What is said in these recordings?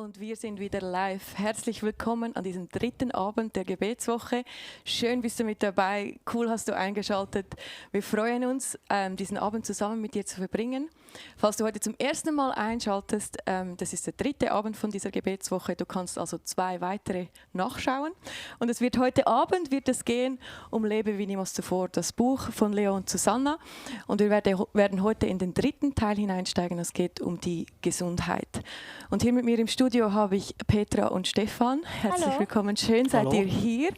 und wir sind wieder live. Herzlich willkommen an diesem dritten Abend der Gebetswoche. Schön bist du mit dabei, cool hast du eingeschaltet. Wir freuen uns, diesen Abend zusammen mit dir zu verbringen. Falls du heute zum ersten Mal einschaltest, das ist der dritte Abend von dieser Gebetswoche. Du kannst also 2 weitere nachschauen. Und es wird heute Abend gehen um Lebe wie niemals zuvor, das Buch von Leo und Susanna. Und wir werden heute in den dritten Teil hineinsteigen. Es geht um die Gesundheit. Und hier mit mir im Studio habe ich Petra und Stefan. Herzlich willkommen, schön seid ihr hier.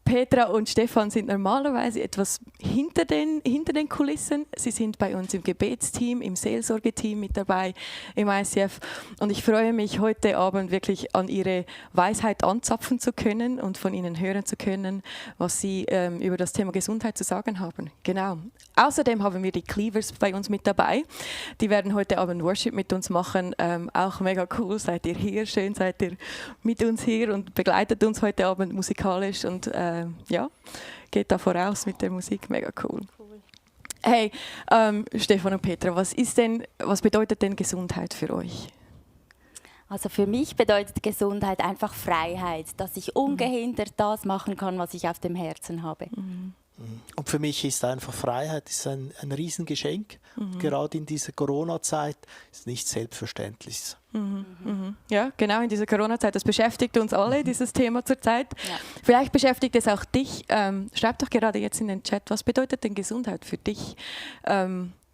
Petra und Stefan sind normalerweise etwas hinter den Kulissen. Sie sind bei uns im Gebetsteam, im Seelsorgeteam mit dabei im ICF. Und ich freue mich, heute Abend wirklich an ihre Weisheit anzapfen zu können und von ihnen hören zu können, was sie über das Thema Gesundheit zu sagen haben. Genau. Außerdem haben wir die Cleavers bei uns mit dabei. Die werden heute Abend Worship mit uns machen. Auch mega cool, seid ihr hier. Schön seid ihr mit uns hier und begleitet uns heute Abend musikalisch und ja, geht da voraus mit der Musik, mega cool. Hey, Stefan und Petra, was bedeutet denn Gesundheit für euch? Also für mich bedeutet Gesundheit einfach Freiheit, dass ich ungehindert das machen kann, was ich auf dem Herzen habe. Und für mich ist einfach Freiheit ist ein Riesengeschenk. Gerade in dieser Corona-Zeit ist nichts Selbstverständliches. Ja, genau, in dieser Corona-Zeit. Das beschäftigt uns alle, dieses Thema zurzeit. Ja. Vielleicht beschäftigt es auch dich. Schreib doch gerade jetzt in den Chat, was bedeutet denn Gesundheit für dich?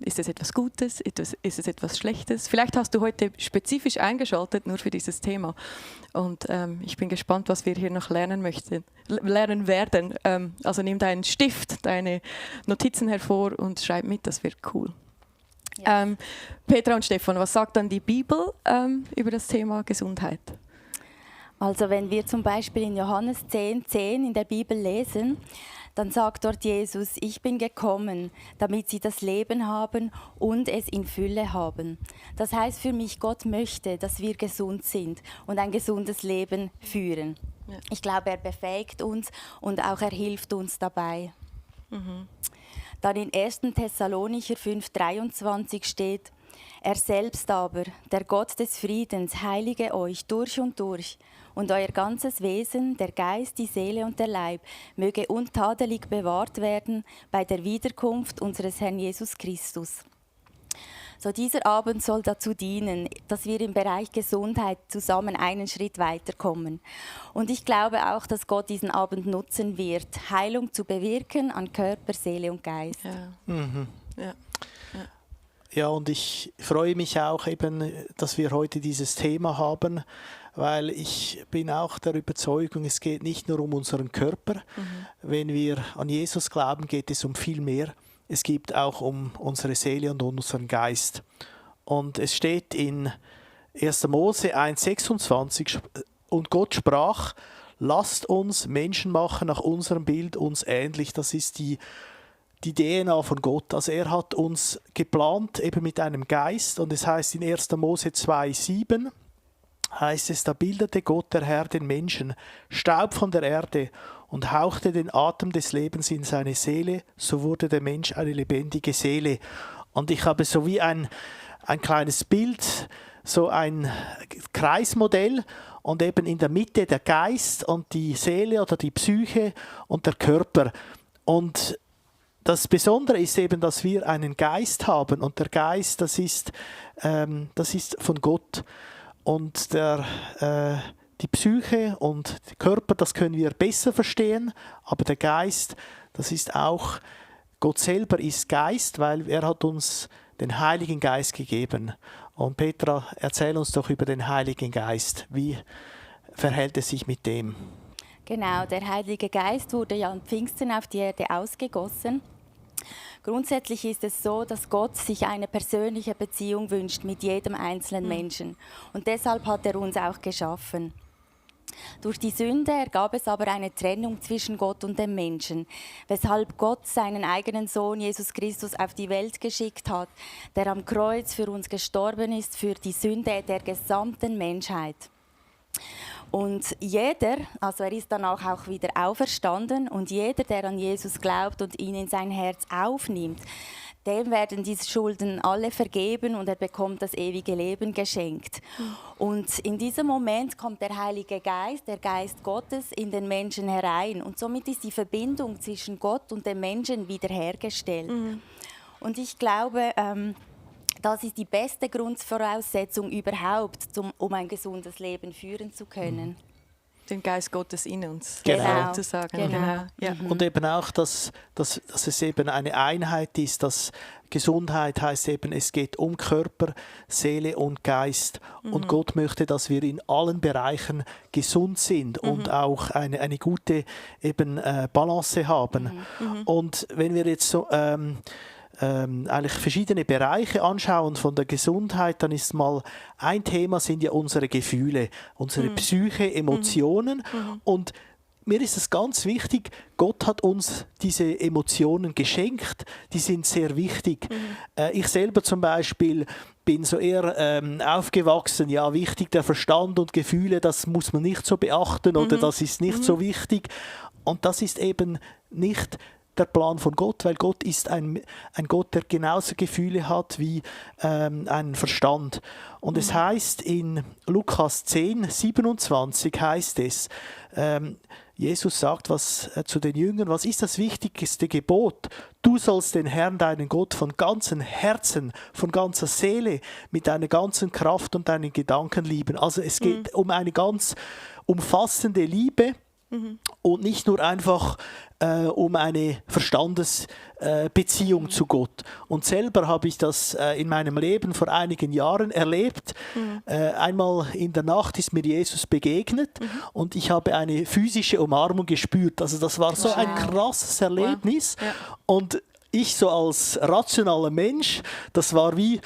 Ist es etwas Gutes? Ist es etwas Schlechtes? Vielleicht hast du heute spezifisch eingeschaltet, nur für dieses Thema. Und ich bin gespannt, was wir hier noch lernen werden. Also nimm deinen Stift, deine Notizen hervor und schreib mit, das wird cool. Ja. Petra und Stefan, was sagt dann die Bibel über das Thema Gesundheit? Also wenn wir zum Beispiel in Johannes 10,10 in der Bibel lesen, dann sagt dort Jesus, ich bin gekommen, damit sie das Leben haben und es in Fülle haben. Das heißt für mich, Gott möchte, dass wir gesund sind und ein gesundes Leben führen. Ja. Ich glaube, er befähigt uns und auch er hilft uns dabei. Dann in 1. Thessalonicher 5,23 steht, er selbst aber, der Gott des Friedens, heilige euch durch und durch und euer ganzes Wesen, der Geist, die Seele und der Leib, möge untadelig bewahrt werden bei der Wiederkunft unseres Herrn Jesus Christus. So, dieser Abend soll dazu dienen, dass wir im Bereich Gesundheit zusammen einen Schritt weiterkommen. Und ich glaube auch, dass Gott diesen Abend nutzen wird, Heilung zu bewirken an Körper, Seele und Geist. Ja. Ja. Ja, und ich freue mich auch eben, dass wir heute dieses Thema haben, weil ich bin auch der Überzeugung, es geht nicht nur um unseren Körper. Wenn wir an Jesus glauben, geht es um viel mehr. Es geht auch um unsere Seele und unseren Geist. Und es steht in 1. Mose 1,26, und Gott sprach, lasst uns Menschen machen nach unserem Bild, uns ähnlich. Das ist die DNA von Gott. Also er hat uns geplant eben mit einem Geist, und es heißt in 1. Mose 2,7 heißt es, da bildete Gott der Herr den Menschen, Staub von der Erde, und hauchte den Atem des Lebens in seine Seele, so wurde der Mensch eine lebendige Seele. Und ich habe so wie ein kleines Bild, so ein Kreismodell, und eben in der Mitte der Geist und die Seele oder die Psyche und der Körper. Und das Besondere ist eben, dass wir einen Geist haben, und der Geist, das ist von Gott. Und die Psyche und der Körper, das können wir besser verstehen, aber der Geist, das ist auch, Gott selber ist Geist, weil er hat uns den Heiligen Geist gegeben. Und Petra, erzähl uns doch über den Heiligen Geist. Wie verhält es sich mit dem? Genau, der Heilige Geist wurde ja an Pfingsten auf die Erde ausgegossen. Grundsätzlich ist es so, dass Gott sich eine persönliche Beziehung wünscht mit jedem einzelnen Menschen. Und deshalb hat er uns auch geschaffen. Durch die Sünde ergab es aber eine Trennung zwischen Gott und dem Menschen, weshalb Gott seinen eigenen Sohn Jesus Christus auf die Welt geschickt hat, der am Kreuz für uns gestorben ist, für die Sünde der gesamten Menschheit. Und jeder, also er ist dann auch wieder auferstanden, und jeder, der an Jesus glaubt und ihn in sein Herz aufnimmt, dem werden diese Schulden alle vergeben und er bekommt das ewige Leben geschenkt. Und in diesem Moment kommt der Heilige Geist, der Geist Gottes, in den Menschen herein. Und somit ist die Verbindung zwischen Gott und dem Menschen wiederhergestellt. Und ich glaube, das ist die beste Grundvoraussetzung überhaupt, um ein gesundes Leben führen zu können. Den Geist Gottes in uns, Genau. sozusagen. Genau. Ja. Und eben auch, dass es eben eine Einheit ist, dass Gesundheit heißt eben, es geht um Körper, Seele und Geist. Und Gott möchte, dass wir in allen Bereichen gesund sind und auch eine gute eben, Balance haben. Und wenn wir jetzt so eigentlich verschiedene Bereiche anschauen von der Gesundheit, dann ist mal ein Thema sind ja unsere Gefühle, unsere Psyche, Emotionen und mir ist es ganz wichtig, Gott hat uns diese Emotionen geschenkt, die sind sehr wichtig. Ich selber zum Beispiel bin so eher aufgewachsen, ja wichtig, der Verstand und Gefühle, das muss man nicht so beachten oder das ist nicht so wichtig und das ist eben nicht der Plan von Gott, weil Gott ist ein Gott, der genauso Gefühle hat wie einen Verstand. Und es heißt in Lukas 10, 27 heißt es, Jesus sagt zu den Jüngern, was ist das wichtigste Gebot? Du sollst den Herrn, deinen Gott, von ganzem Herzen, von ganzer Seele, mit deiner ganzen Kraft und deinen Gedanken lieben. Also es geht um eine ganz umfassende Liebe, und nicht nur einfach um eine Verstandesbeziehung zu Gott. Und selber habe ich das in meinem Leben vor einigen Jahren erlebt. Einmal in der Nacht ist mir Jesus begegnet und ich habe eine physische Umarmung gespürt. Also das war so ein krasses Erlebnis. Wow. Ja. Und ich so als rationaler Mensch, das war wie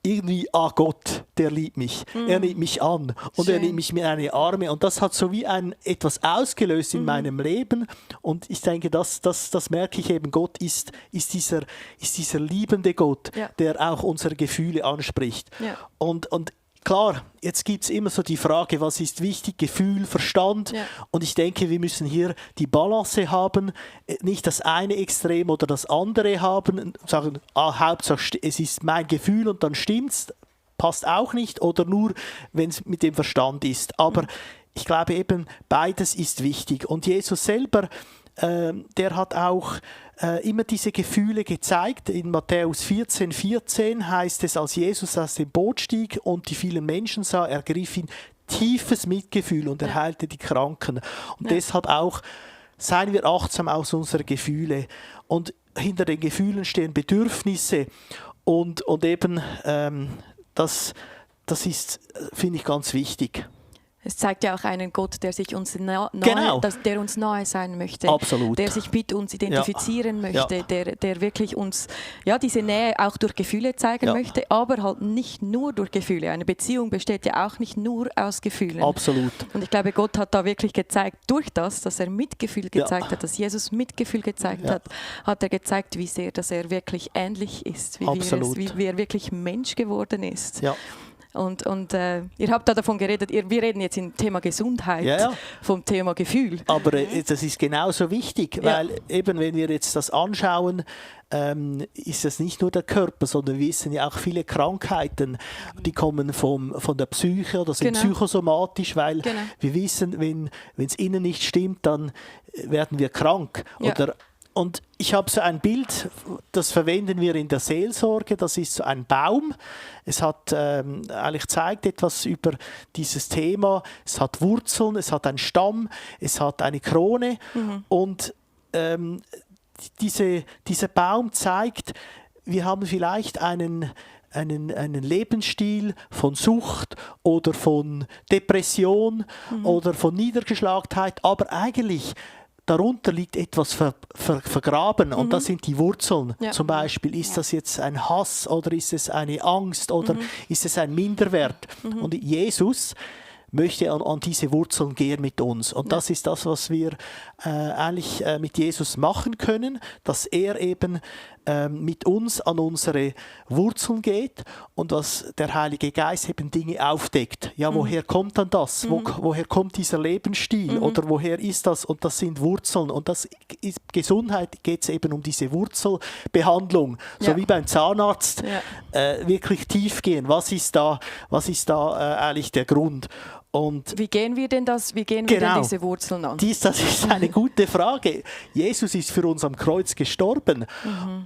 irgendwie, Gott, der liebt mich. Er nimmt mich an und Schön. er nimmt mich mit eine Arme. Und das hat so wie etwas ausgelöst in meinem Leben. Und ich denke, das merke ich eben, Gott ist dieser liebende Gott, Ja. der auch unsere Gefühle anspricht. Ja. Und klar, jetzt gibt es immer so die Frage, was ist wichtig, Gefühl, Verstand. Ja. Und ich denke, wir müssen hier die Balance haben, nicht das eine Extrem oder das andere haben, sagen, Hauptsache es ist mein Gefühl und dann stimmt's, passt auch nicht, oder nur, wenn es mit dem Verstand ist. Aber ich glaube eben, beides ist wichtig. Und Jesus selber, der hat auch immer diese Gefühle gezeigt. In Matthäus 14 heißt es, als Jesus aus dem Boot stieg und die vielen Menschen sah, ergriff ihn tiefes Mitgefühl und er heilte die Kranken. Und deshalb auch, seien wir achtsam aus unseren Gefühlen. Und hinter den Gefühlen stehen Bedürfnisse und eben das ist, finde ich, ganz wichtig. Es zeigt ja auch einen Gott, der sich uns Genau. der uns nahe sein möchte. Absolut. Der sich mit uns identifizieren möchte, Ja. der wirklich uns diese Nähe auch durch Gefühle zeigen möchte, aber halt nicht nur durch Gefühle. Eine Beziehung besteht ja auch nicht nur aus Gefühlen. Absolut. Und ich glaube, Gott hat da wirklich gezeigt, durch das, dass er Mitgefühl gezeigt hat, dass Jesus Mitgefühl gezeigt hat, hat er gezeigt, wie sehr, dass er wirklich ähnlich ist, wie er wirklich Mensch geworden ist. Ja. Und ihr habt da davon geredet, wir reden jetzt im Thema Gesundheit, vom Thema Gefühl. Aber das ist genauso wichtig, weil eben, wenn wir jetzt das anschauen, ist es nicht nur der Körper, sondern wir wissen ja auch viele Krankheiten, die kommen von der Psyche oder sind psychosomatisch, weil wir wissen, wenn es innen nicht stimmt, dann werden wir krank. Und ich habe so ein Bild, das verwenden wir in der Seelsorge, das ist so ein Baum. Es hat eigentlich zeigt etwas über dieses Thema. Es hat Wurzeln, es hat einen Stamm, es hat eine Krone. Und dieser Baum zeigt, wir haben vielleicht einen Lebensstil von Sucht oder von Depression oder von Niedergeschlagenheit, aber eigentlich darunter liegt etwas vergraben und das sind die Wurzeln. Zum Beispiel, ist das jetzt ein Hass oder ist es eine Angst oder ist es ein Minderwert? Und Jesus möchte an diese Wurzeln gehen mit uns. Und das ist das, was wir eigentlich mit Jesus machen können, dass er eben mit uns an unsere Wurzeln geht und dass der Heilige Geist eben Dinge aufdeckt. Ja, woher kommt dann das? Woher kommt dieser Lebensstil? Oder woher ist das? Und das sind Wurzeln. Und das ist Gesundheit, geht es eben um diese Wurzelbehandlung. So wie beim Zahnarzt, wirklich tief gehen. Was ist da eigentlich der Grund? Und wie gehen wir denn diese Wurzeln an? Das ist eine gute Frage. Jesus ist für uns am Kreuz gestorben.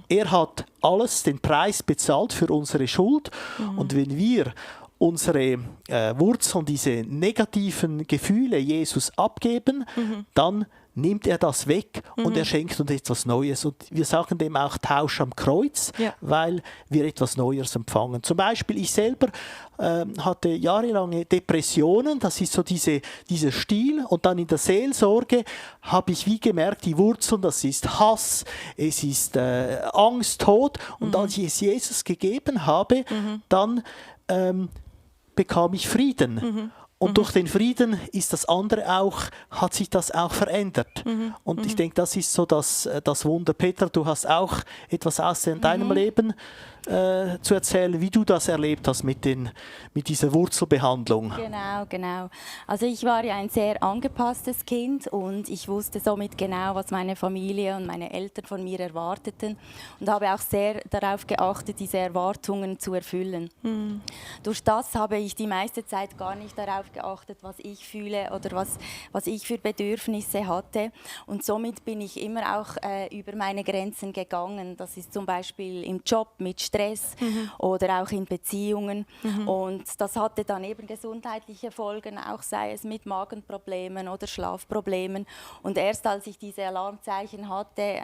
Er hat alles, den Preis bezahlt für unsere Schuld. Und wenn wir unsere Wurzeln, diese negativen Gefühle Jesus abgeben, dann nimmt er das weg und er schenkt uns etwas Neues. Und wir sagen dem auch Tausch am Kreuz, weil wir etwas Neues empfangen. Zum Beispiel ich selber hatte jahrelange Depressionen, das ist so dieser Stil. Und dann in der Seelsorge habe ich wie gemerkt, die Wurzeln, das ist Hass, es ist Angst, Tod. Und als ich es Jesus gegeben habe, dann bekam ich Frieden. Und durch den Frieden ist das andere auch, hat sich das auch verändert. Und ich denke, das ist so das Wunder. Petra, du hast auch etwas aus deinem Leben zu erzählen, wie du das erlebt hast mit dieser Wurzelbehandlung. Genau. Also ich war ja ein sehr angepasstes Kind und ich wusste somit genau, was meine Familie und meine Eltern von mir erwarteten und habe auch sehr darauf geachtet, diese Erwartungen zu erfüllen. Durch das habe ich die meiste Zeit gar nicht darauf geachtet, was ich fühle oder was ich für Bedürfnisse hatte. Und somit bin ich immer auch über meine Grenzen gegangen. Das ist zum Beispiel im Job mit Stress oder auch in Beziehungen. Und das hatte dann eben gesundheitliche Folgen, auch sei es mit Magenproblemen oder Schlafproblemen. Und erst als ich diese Alarmzeichen hatte,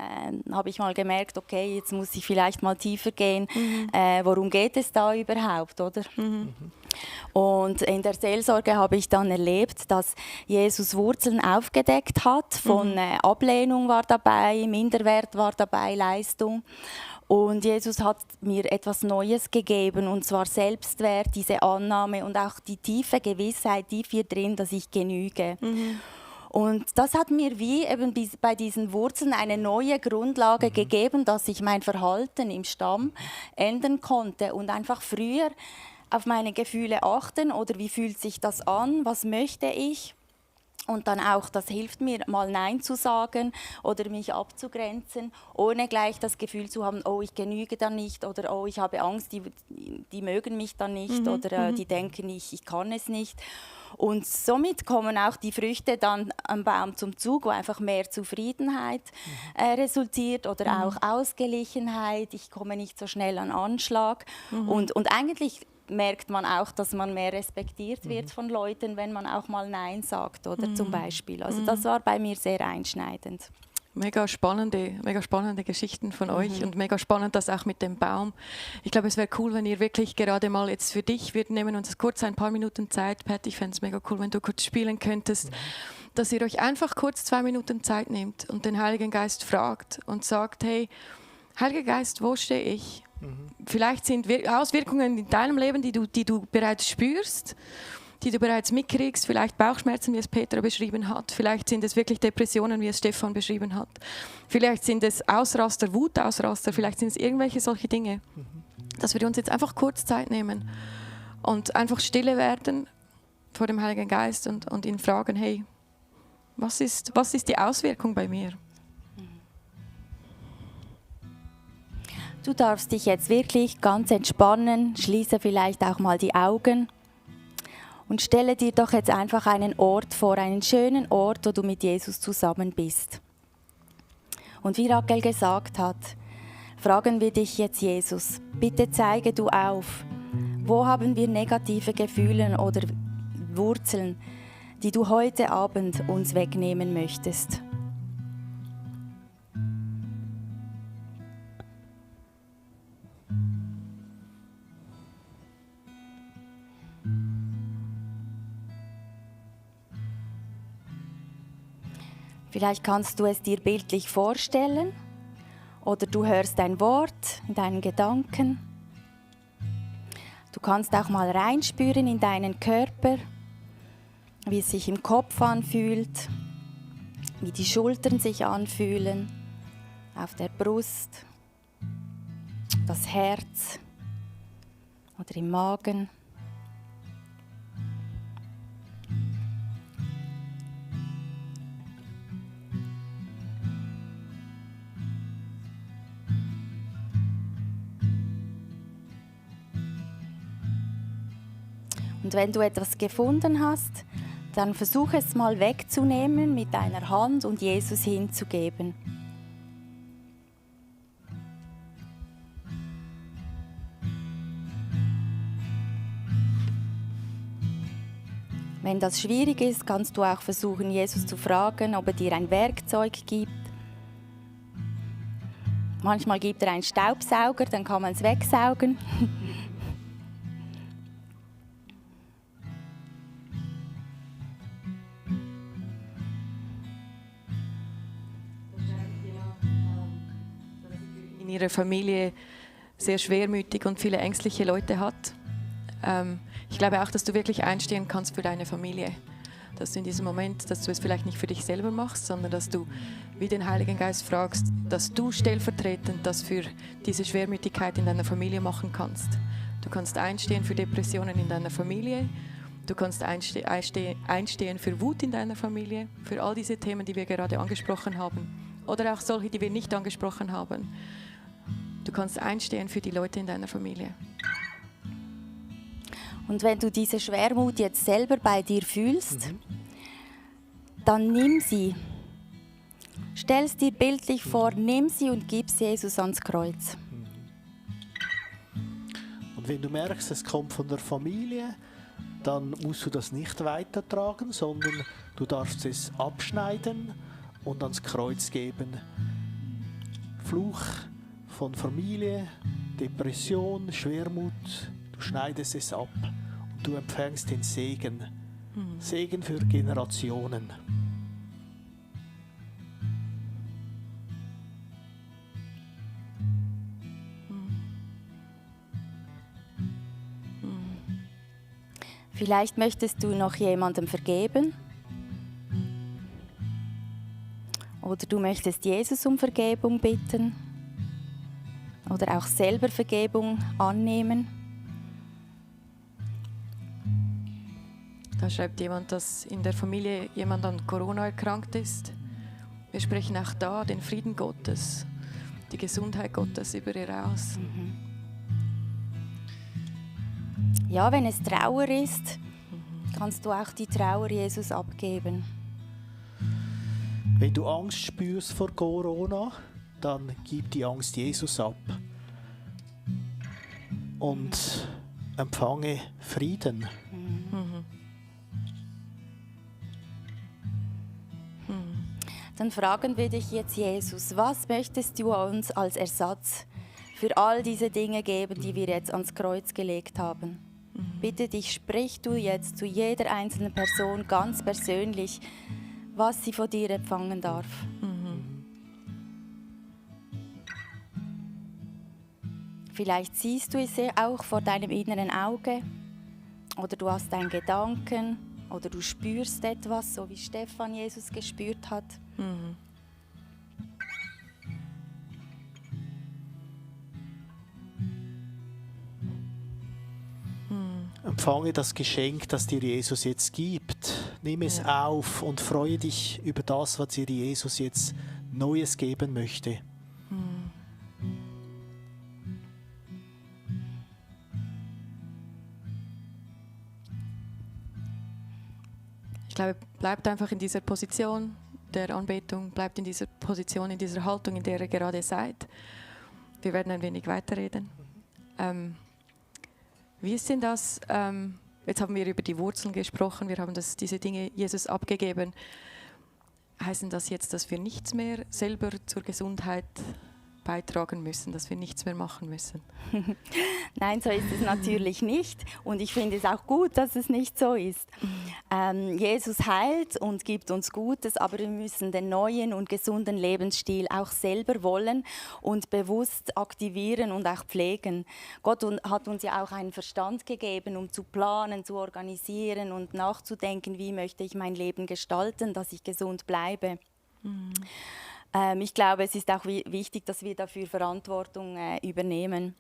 habe ich mal gemerkt, okay, jetzt muss ich vielleicht mal tiefer gehen. Worum geht es da überhaupt, oder? Und in der Seelsorge habe ich dann erlebt, dass Jesus Wurzeln aufgedeckt hat. Von Ablehnung war dabei, Minderwert war dabei, Leistung. Und Jesus hat mir etwas Neues gegeben, und zwar Selbstwert, diese Annahme und auch die tiefe Gewissheit, tief hier drin, dass ich genüge. Und das hat mir wie eben bei diesen Wurzeln eine neue Grundlage gegeben, dass ich mein Verhalten im Stamm ändern konnte und einfach früher auf meine Gefühle achten oder wie fühlt sich das an, was möchte ich. Und dann auch, das hilft mir, mal Nein zu sagen oder mich abzugrenzen, ohne gleich das Gefühl zu haben, oh, ich genüge dann nicht oder oh, ich habe Angst, die mögen mich dann nicht oder die denken, ich kann es nicht. Und somit kommen auch die Früchte dann am Baum zum Zug, wo einfach mehr Zufriedenheit resultiert oder auch Ausgeglichenheit. Ich komme nicht so schnell an Anschlag. Und eigentlich merkt man auch, dass man mehr respektiert wird von Leuten, wenn man auch mal Nein sagt, oder zum Beispiel. Also das war bei mir sehr einschneidend. Mega spannende Geschichten von euch und mega spannend das auch mit dem Baum. Ich glaube, es wäre cool, wenn ihr wirklich gerade mal jetzt für dich, wir nehmen uns kurz ein paar Minuten Zeit, Pat, ich fände es mega cool, wenn du kurz spielen könntest, dass ihr euch einfach kurz 2 Minuten Zeit nehmt und den Heiligen Geist fragt und sagt, hey, Heiliger Geist, wo stehe ich? Vielleicht sind Auswirkungen in deinem Leben, die du bereits spürst, die du bereits mitkriegst, vielleicht Bauchschmerzen, wie es Petra beschrieben hat, vielleicht sind es wirklich Depressionen, wie es Stefan beschrieben hat, vielleicht sind es Ausraster, Wutausraster, vielleicht sind es irgendwelche solche Dinge, dass wir uns jetzt einfach kurz Zeit nehmen und einfach stille werden vor dem Heiligen Geist und ihn fragen, hey, was ist die Auswirkung bei mir? Du darfst dich jetzt wirklich ganz entspannen, schließe vielleicht auch mal die Augen und stelle dir doch jetzt einfach einen Ort vor, einen schönen Ort, wo du mit Jesus zusammen bist. Und wie Raquel gesagt hat, fragen wir dich jetzt, Jesus, bitte zeige du auf, wo haben wir negative Gefühle oder Wurzeln, die du heute Abend uns wegnehmen möchtest. Vielleicht kannst du es dir bildlich vorstellen oder du hörst ein Wort in deinen Gedanken. Du kannst auch mal reinspüren in deinen Körper. wie es sich im Kopf anfühlt, wie die Schultern sich anfühlen, auf der Brust, das Herz oder im Magen. Und wenn du etwas gefunden hast, dann versuche es mal wegzunehmen mit deiner Hand und Jesus hinzugeben. Wenn das schwierig ist, kannst du auch versuchen, Jesus zu fragen, ob er dir ein Werkzeug gibt. Manchmal gibt er einen Staubsauger, dann kann man es wegsaugen. In ihrer Familie sehr schwermütig und viele ängstliche Leute hat. Ich glaube auch, dass du wirklich einstehen kannst für deine Familie. Dass du in diesem Moment, dass du es vielleicht nicht für dich selber machst, sondern dass du wie den Heiligen Geist fragst, dass du stellvertretend das für diese Schwermütigkeit in deiner Familie machen kannst. Du kannst einstehen für Depressionen in deiner Familie. Du kannst einstehen für Wut in deiner Familie, für all diese Themen, die wir gerade angesprochen haben. Oder auch solche, die wir nicht angesprochen haben. Du kannst einstehen für die Leute in deiner Familie. Und wenn du diese Schwermut jetzt selber bei dir fühlst, dann nimm sie. Stell es dir bildlich vor, nimm sie und gib sie Jesus ans Kreuz. Und wenn du merkst, es kommt von der Familie, dann musst du das nicht weitertragen, sondern du darfst es abschneiden und ans Kreuz geben. Fluch von Familie, Depression, Schwermut, du schneidest es ab und du empfängst den Segen. Segen für Generationen. Vielleicht möchtest du noch jemandem vergeben. Oder du möchtest Jesus um Vergebung bitten. Oder auch selber Vergebung annehmen. Da schreibt jemand, dass in der Familie jemand an Corona erkrankt ist. Wir sprechen auch da den Frieden Gottes, die Gesundheit Gottes über ihr aus. Ja, wenn es Trauer ist, kannst du auch die Trauer Jesus abgeben. Wenn du Angst spürst vor Corona, dann gib die Angst Jesus ab und empfange Frieden. Dann fragen wir dich jetzt, Jesus, was möchtest du uns als Ersatz für all diese Dinge geben, die wir jetzt ans Kreuz gelegt haben? Bitte dich, sprich du jetzt zu jeder einzelnen Person ganz persönlich, was sie von dir empfangen darf. Vielleicht siehst du es auch vor deinem inneren Auge oder du hast einen Gedanken oder du spürst etwas, so wie Stefan Jesus gespürt hat. Empfange das Geschenk, das dir Jesus jetzt gibt. Nimm es auf und freue dich über das, was dir Jesus jetzt Neues geben möchte. Ich glaube, bleibt einfach in dieser Position der Anbetung, bleibt in dieser Position, in dieser Haltung, in der ihr gerade seid. Wir werden ein wenig weiterreden. Wie ist denn das? Jetzt haben wir über die Wurzeln gesprochen, wir haben diese Dinge Jesus abgegeben. Heißt das jetzt, dass wir nichts mehr selber zur Gesundheit beitragen müssen, dass wir nichts mehr machen müssen. Nein, so ist es natürlich nicht. Und ich finde es auch gut, dass es nicht so ist. Jesus heilt und gibt uns Gutes, aber wir müssen den neuen und gesunden Lebensstil auch selber wollen und bewusst aktivieren und auch pflegen. Gott hat uns ja auch einen Verstand gegeben, um zu planen, zu organisieren und nachzudenken, wie möchte ich mein Leben gestalten, dass ich gesund bleibe. Ich glaube, es ist auch wichtig, dass wir dafür Verantwortung übernehmen.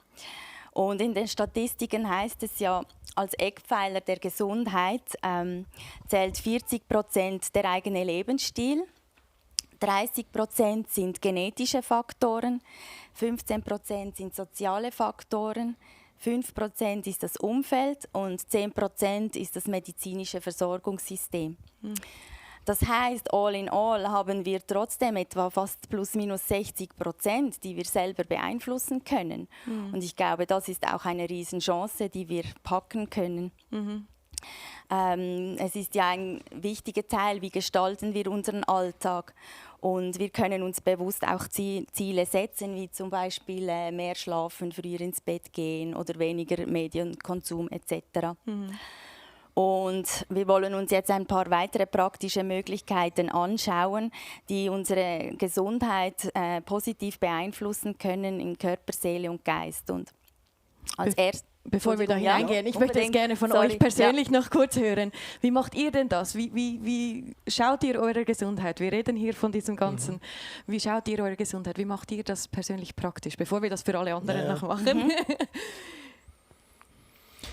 Und in den Statistiken heißt es ja, als Eckpfeiler der Gesundheit zählt 40% der eigene Lebensstil, 30% sind genetische Faktoren, 15% sind soziale Faktoren, 5% ist das Umfeld und 10% ist das medizinische Versorgungssystem. Das heißt, all in all haben wir trotzdem etwa fast plus minus 60%, die wir selber beeinflussen können. Und ich glaube, das ist auch eine Riesenchance, die wir packen können. Es ist ja ein wichtiger Teil, wie gestalten wir unseren Alltag. Und wir können uns bewusst auch Ziele setzen, wie zum Beispiel mehr schlafen, früher ins Bett gehen oder weniger Medienkonsum etc. Und wir wollen uns jetzt ein paar weitere praktische Möglichkeiten anschauen, die unsere Gesundheit positiv beeinflussen können in Körper, Seele und Geist. Und als Bevor wir da hineingehen, ich möchte jetzt gerne von euch persönlich noch kurz hören. Wie macht ihr denn das? Wie schaut ihr eure Gesundheit? Wir reden hier von diesem Ganzen. Wie schaut ihr eure Gesundheit? Wie macht ihr das persönlich praktisch, bevor wir das für alle anderen noch machen?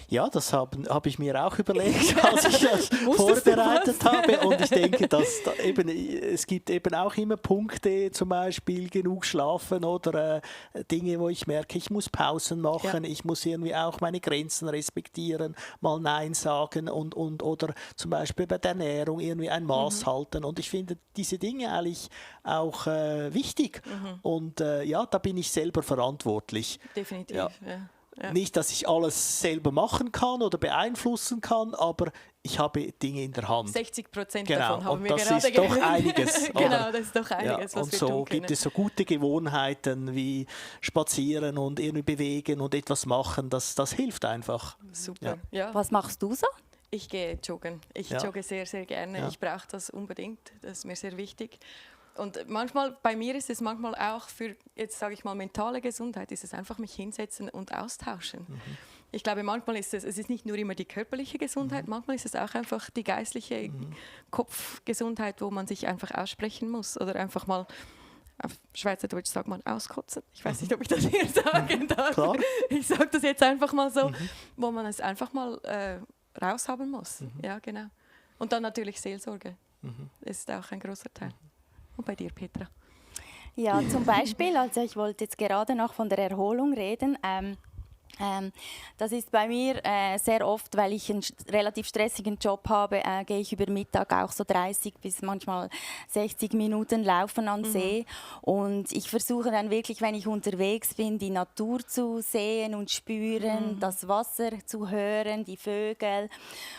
Ja, das hab ich mir auch überlegt, als ich das vorbereitet habe. Und ich denke, dass es gibt eben auch immer Punkte, zum Beispiel genug schlafen oder Dinge, wo ich merke, ich muss Pausen machen, ich muss irgendwie auch meine Grenzen respektieren, mal Nein sagen oder zum Beispiel bei der Ernährung irgendwie ein Maß halten. Und ich finde diese Dinge eigentlich auch wichtig. Und ja, da bin ich selber verantwortlich. Definitiv, ja. Ja. Nicht, dass ich alles selber machen kann oder beeinflussen kann, aber ich habe Dinge in der Hand. 60% davon haben wir das gerade ist doch einiges. Genau, das ist doch einiges, ja, was und wir so tun können. gibt es so gute Gewohnheiten wie spazieren und irgendwie bewegen und etwas machen. Das hilft einfach. Super. Ja. Ja. Was machst du so? Ich gehe joggen. Ich jogge sehr, sehr gerne. Ja. Ich brauche das unbedingt. Das ist mir sehr wichtig. Und manchmal, bei mir ist es manchmal auch für, jetzt sage ich mal, mentale Gesundheit, ist es einfach mich hinsetzen und austauschen. Ich glaube, manchmal ist es ist nicht nur immer die körperliche Gesundheit, manchmal ist es auch einfach die geistliche Kopfgesundheit, wo man sich einfach aussprechen muss oder einfach mal, auf Schweizerdeutsch sagt man auskotzen. Ich weiß nicht, ob ich das hier sagen darf. Klar. Ich sage das jetzt einfach mal so, wo man es einfach mal raushaben muss. Ja, genau. Und dann natürlich Seelsorge. Ist auch ein großer Teil. Und bei dir, Petra? Ja, zum Beispiel, also ich wollte jetzt gerade noch von der Erholung reden. Das ist bei mir sehr oft, weil ich einen relativ stressigen Job habe, gehe ich über Mittag auch so 30 bis manchmal 60 Minuten laufen an See. Und ich versuche dann wirklich, wenn ich unterwegs bin, die Natur zu sehen und spüren, das Wasser zu hören, die Vögel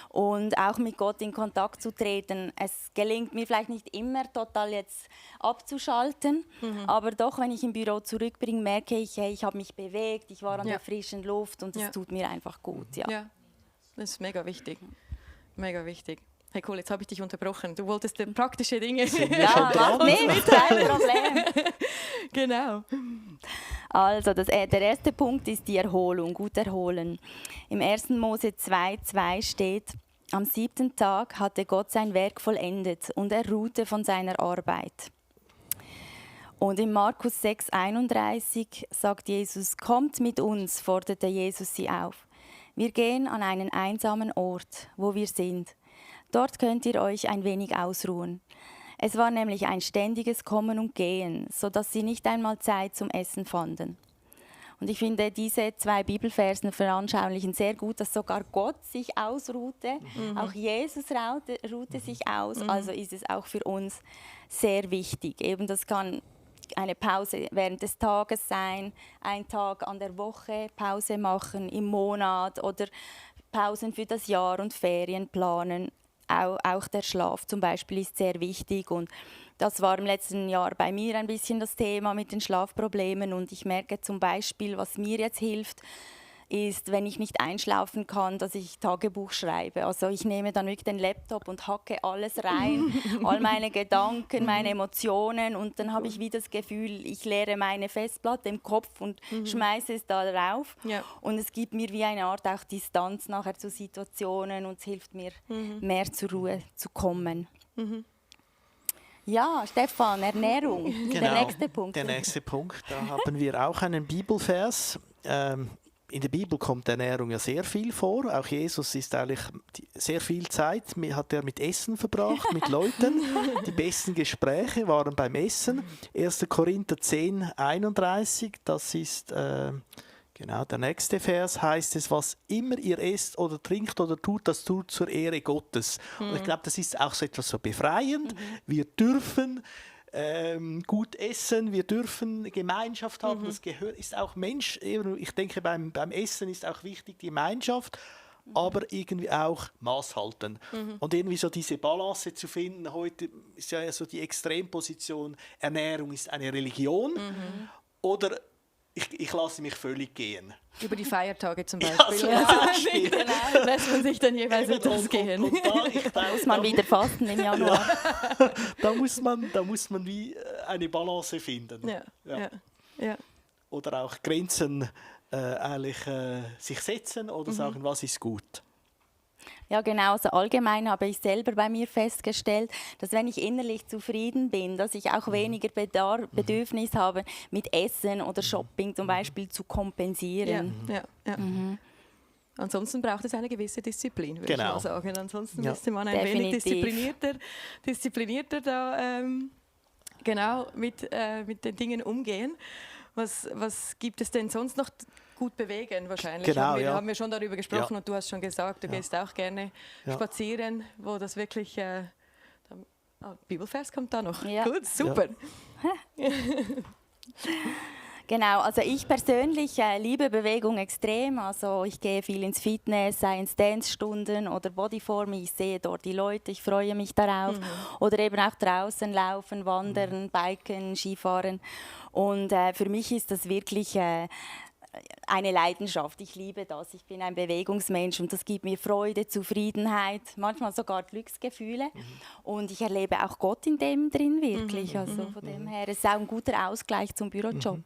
und auch mit Gott in Kontakt zu treten. Es gelingt mir vielleicht nicht immer total jetzt abzuschalten, aber doch, wenn ich im Büro zurückbringe, merke ich, hey, ich habe mich bewegt, ich war an der frischen Luft und es tut mir einfach gut. Ja, das ist mega wichtig. Mega wichtig. Hey cool, jetzt habe ich dich unterbrochen. Du wolltest praktische Dinge. Ja, mach nichts, kein Problem. Genau. Also, der erste Punkt ist die Erholung, gut erholen. Im 1. Mose 2,2 steht: Am 7. Tag hatte Gott sein Werk vollendet und er ruhte von seiner Arbeit. Und in Markus 6,31 sagt Jesus: Kommt mit uns, forderte Jesus sie auf. Wir gehen an einen einsamen Ort, wo wir sind. Dort könnt ihr euch ein wenig ausruhen. Es war nämlich ein ständiges Kommen und Gehen, sodass sie nicht einmal Zeit zum Essen fanden. Und ich finde, diese 2 Bibelversen veranschaulichen sehr gut, dass sogar Gott sich ausruhte, auch Jesus ruhte sich aus. Also ist es auch für uns sehr wichtig. Eben, das kann eine Pause während des Tages sein, ein Tag an der Woche Pause machen, im Monat oder Pausen für das Jahr und Ferien planen. auch der Schlaf zum Beispiel ist sehr wichtig. Und das war im letzten Jahr bei mir ein bisschen das Thema mit den Schlafproblemen. Und ich merke zum Beispiel, was mir jetzt hilft, ist, wenn ich nicht einschlafen kann, dass ich Tagebuch schreibe. Also ich nehme dann wirklich den Laptop und hacke alles rein, all meine Gedanken, meine Emotionen, und dann habe ich wieder das Gefühl, ich leere meine Festplatte im Kopf und schmeiße es da drauf. Ja. Und es gibt mir wie eine Art auch Distanz nachher zu Situationen und es hilft mir, mehr zur Ruhe zu kommen. Ja, Stefan, Ernährung, genau, der nächste Punkt. Der nächste Punkt, da haben wir auch einen Bibelvers. In der Bibel kommt Ernährung ja sehr viel vor. Auch Jesus ist eigentlich sehr viel Zeit hat er mit Essen verbracht, mit Leuten. Die besten Gespräche waren beim Essen. 1. Korinther 10, 31, das ist genau der nächste Vers, heißt es, was immer ihr esst oder trinkt oder tut, das tut zur Ehre Gottes. Und ich glaube, das ist auch so etwas so befreiend. Wir dürfen gut essen, wir dürfen Gemeinschaft haben, das ist auch Mensch. Ich denke, beim Essen ist auch wichtig die Gemeinschaft, aber irgendwie auch Maß halten. Und irgendwie so diese Balance zu finden, heute ist ja so die Extremposition, Ernährung ist eine Religion oder ich lasse mich völlig gehen. Über die Feiertage zum Beispiel. Ja, zum Beispiel. Genau. Lässt man sich dann jeweils etwas gehen. Da muss man wieder fasten im Januar. Ja. Da muss man wie eine Balance finden. Ja. Oder auch Grenzen eigentlich sich setzen oder sagen, was ist gut. Ja, genau. Also allgemein habe ich selber bei mir festgestellt, dass wenn ich innerlich zufrieden bin, dass ich auch weniger Bedürfnis habe, mit Essen oder Shopping zum Beispiel zu kompensieren. Ja. Ansonsten braucht es eine gewisse Disziplin, würde ich mal sagen. Ansonsten müsste man ein wenig disziplinierter da mit den Dingen umgehen. Was gibt es denn sonst noch? Gut bewegen wahrscheinlich. Genau, haben wir schon darüber gesprochen und du hast schon gesagt, du gehst auch gerne spazieren, wo das wirklich... Bibelvers kommt da noch. Ja. Gut, super. Ja. Genau, also ich persönlich liebe Bewegung extrem. Also ich gehe viel ins Fitness, sei es Dance-Stunden oder Bodyform. Ich sehe dort die Leute, ich freue mich darauf. Oder eben auch draußen laufen, wandern, biken, Skifahren. Und für mich ist das wirklich eine Leidenschaft. Ich liebe das. Ich bin ein Bewegungsmensch und das gibt mir Freude, Zufriedenheit, manchmal sogar Glücksgefühle. Und ich erlebe auch Gott in dem drin wirklich. Also von dem her ist es auch ein guter Ausgleich zum Bürojob.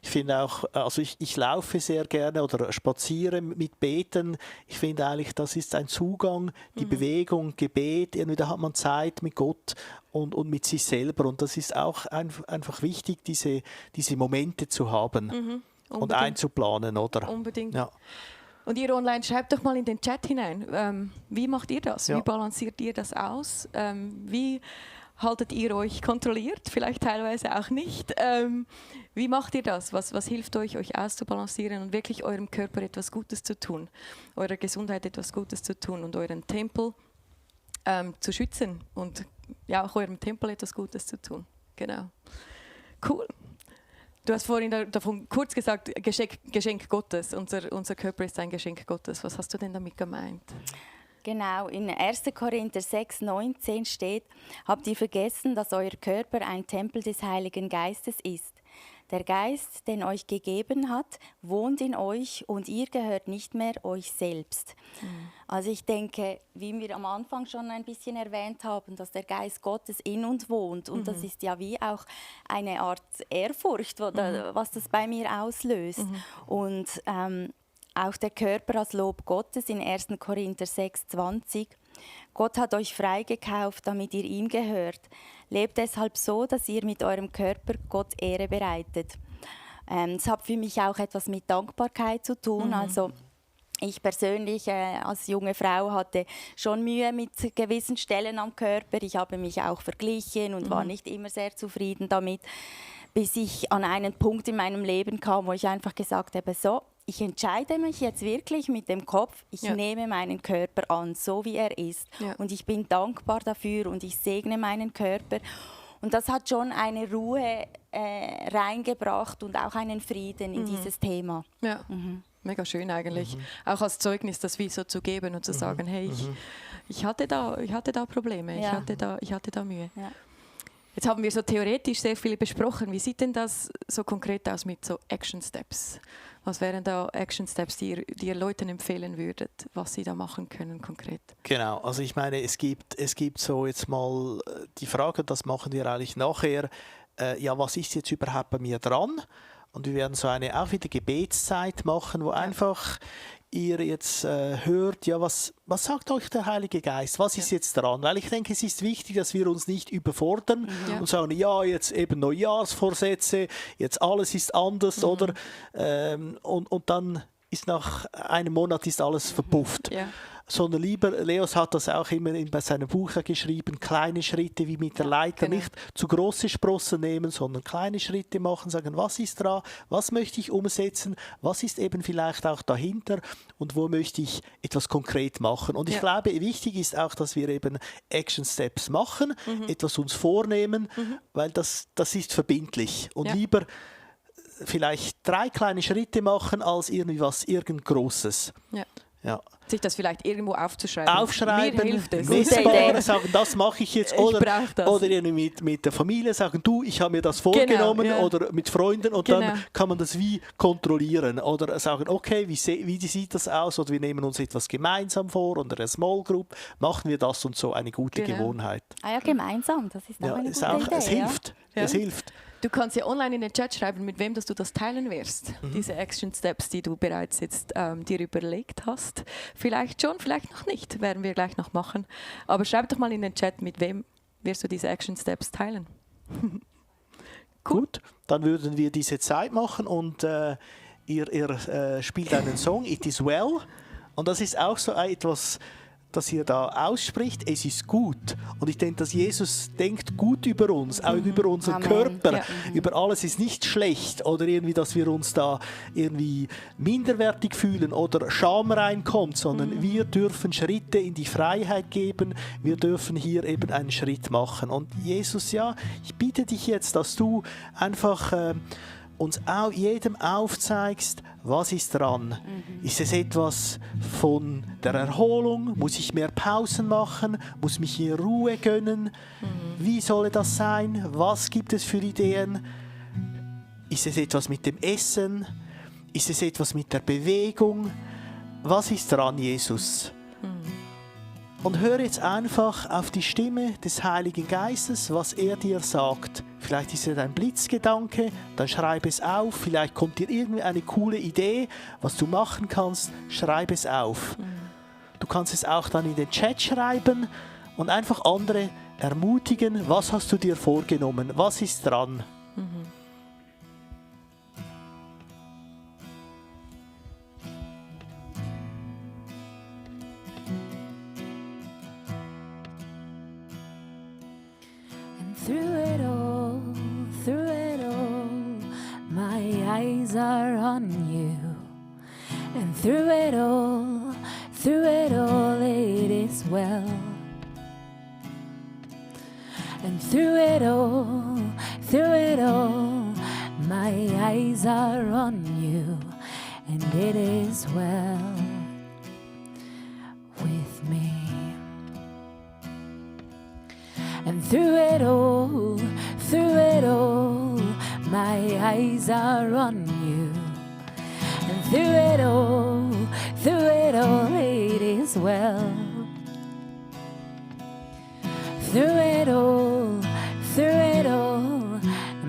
Ich finde auch, also ich laufe sehr gerne oder spaziere mit Beten. Ich finde eigentlich, das ist ein Zugang, die Bewegung, Gebet, irgendwie da hat man Zeit mit Gott und mit sich selber. Und das ist auch einfach wichtig, diese Momente zu haben. Und einzuplanen, oder? Unbedingt. Ja. Und ihr online, schreibt doch mal in den Chat hinein, wie macht ihr das? Wie balanciert ihr das aus? Wie haltet ihr euch kontrolliert? Vielleicht teilweise auch nicht. Wie macht ihr das? Was hilft euch auszubalancieren und wirklich eurem Körper etwas Gutes zu tun, eurer Gesundheit etwas Gutes zu tun und euren Tempel zu schützen und ja auch eurem Tempel etwas Gutes zu tun? Genau. Cool. Du hast vorhin davon kurz gesagt, Geschenk Gottes. Unser Körper ist ein Geschenk Gottes. Was hast du denn damit gemeint? Genau, in 1. Korinther 6, 19 steht, habt ihr vergessen, dass euer Körper ein Tempel des Heiligen Geistes ist. Der Geist, den euch gegeben hat, wohnt in euch und ihr gehört nicht mehr euch selbst. Also ich denke, wie wir am Anfang schon ein bisschen erwähnt haben, dass der Geist Gottes in uns wohnt. Und das ist ja wie auch eine Art Ehrfurcht, was das bei mir auslöst. Und auch der Körper als Lob Gottes in 1. Korinther 6, 20. Gott hat euch freigekauft, damit ihr ihm gehört. Lebt deshalb so, dass ihr mit eurem Körper Gott Ehre bereitet. Es hat für mich auch etwas mit Dankbarkeit zu tun. Also ich persönlich als junge Frau hatte schon Mühe mit gewissen Stellen am Körper. Ich habe mich auch verglichen und war nicht immer sehr zufrieden damit, bis ich an einen Punkt in meinem Leben kam, wo ich einfach gesagt habe, so, ich entscheide mich jetzt wirklich mit dem Kopf, ich nehme meinen Körper an, so wie er ist. Ja. Und ich bin dankbar dafür und ich segne meinen Körper. Und das hat schon eine Ruhe reingebracht und auch einen Frieden in dieses Thema. Ja. Mega schön eigentlich. Auch als Zeugnis das wie so zu geben und zu sagen, hey, Ich hatte da Probleme, Ja. ich hatte da Mühe. Ja. Jetzt haben wir so theoretisch sehr viel besprochen. Wie sieht denn das so konkret aus mit so Action Steps? Was wären da Action Steps, die ihr Leuten empfehlen würdet, was sie da machen können konkret? Genau, also ich meine, es gibt so jetzt mal die Frage, das machen wir eigentlich nachher, ja, was ist jetzt überhaupt bei mir dran? Und wir werden so eine auch wieder Gebetszeit machen, wo einfach ihr jetzt hört, ja, was sagt euch der Heilige Geist? Was ist jetzt dran? Weil ich denke, es ist wichtig, dass wir uns nicht überfordern und sagen, ja, jetzt eben Neujahrsvorsätze, jetzt alles ist anders, oder? Und dann ist nach einem Monat ist alles verpufft. Ja. Sondern lieber, Leos hat das auch immer bei seinem Buch geschrieben, kleine Schritte wie mit der Leiter, genau. nicht zu große Sprossen nehmen, sondern kleine Schritte machen, sagen, was ist dran, was möchte ich umsetzen, was ist eben vielleicht auch dahinter und wo möchte ich etwas konkret machen. Und ich glaube, wichtig ist auch, dass wir eben Action Steps machen, etwas uns vornehmen, weil das ist verbindlich und lieber vielleicht 3 kleine Schritte machen als irgend Großes. Ja. Ja. Sich das vielleicht irgendwo aufzuschreiben. Aufschreiben, Mir hilft es. messbare, sagen, das mache ich jetzt. Ich Oder brauche das. irgendwie mit der Familie sagen, du, ich habe mir das vorgenommen. ja. Oder mit Freunden. Und dann kann man das wie kontrollieren. Oder sagen, okay, wie sieht das aus? Oder wir nehmen uns etwas gemeinsam vor. Oder eine Small Group. Machen wir das und so eine gute Gewohnheit. Ah ja, gemeinsam, das ist auch eine ist gute auch, Idee. es hilft. Es hilft. Du kannst ja online in den Chat schreiben, mit wem dass du das teilen wirst. Diese Action Steps, die du bereits jetzt dir überlegt hast. Vielleicht schon, vielleicht noch nicht, werden wir gleich noch machen. Aber schreib doch mal in den Chat, mit wem wirst du diese Action Steps teilen. Gut, dann würden wir diese Zeit machen und ihr spielt einen Song, It is Well. Und das ist auch so etwas, das ihr da ausspricht, es ist gut. Und ich denke, dass Jesus denkt gut über uns, auch über unseren Amen. Körper, Ja. über alles ist nicht schlecht oder irgendwie, dass wir uns da irgendwie minderwertig fühlen oder Scham reinkommt, sondern wir dürfen Schritte in die Freiheit geben, wir dürfen hier eben einen Schritt machen. Und Jesus, ja, ich bitte dich jetzt, dass du einfach uns auch jedem aufzeigst, was ist dran. Ist es etwas von der Erholung? Muss ich mehr Pausen machen? Muss mich hier Ruhe gönnen? Wie soll das sein? Was gibt es für Ideen? Ist es etwas mit dem Essen? Ist es etwas mit der Bewegung? Was ist dran, Jesus? Und hör jetzt einfach auf die Stimme des Heiligen Geistes, was er dir sagt. Vielleicht ist es ein Blitzgedanke, dann schreib es auf. Vielleicht kommt dir irgendwie eine coole Idee, was du machen kannst, schreib es auf. Du kannst es auch dann in den Chat schreiben und einfach andere ermutigen, was hast du dir vorgenommen, was ist dran. Through it all, my eyes are on you. And through it all, it is well. And through it all, my eyes are on you. And it is well with me. And through it all, my eyes are on you. And through it all, it is well. Through it all,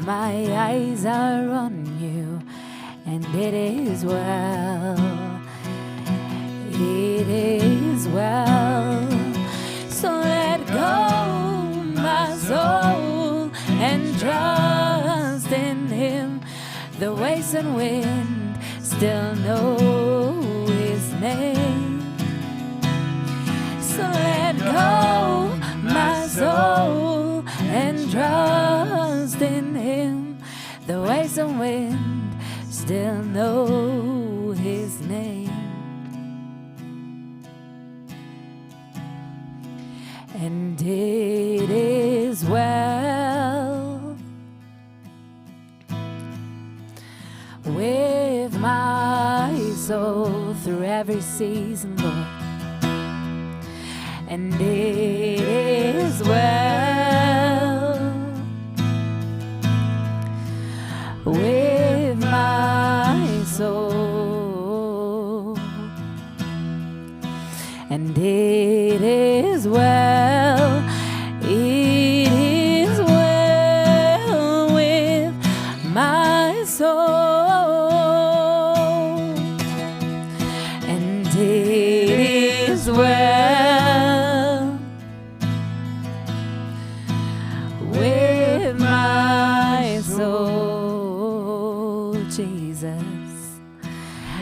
my eyes are on you. And it is well. It is well. So let go, my soul, and trust in Him. The waves and wind still know His name. So let go, my soul, and trust in Him. The waves and wind still know His name. And it is well with my soul through every season, Lord. and it is well with my soul, and it is well, it is well with my soul, and it is well with my soul, Jesus,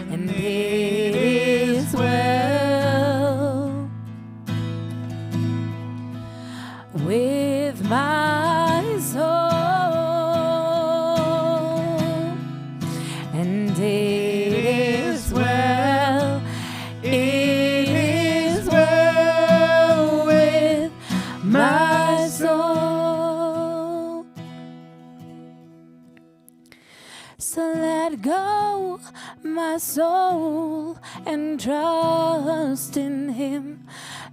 and it is well with my soul, and it is well, it is well with my soul. So let go, my soul, and trust in Him.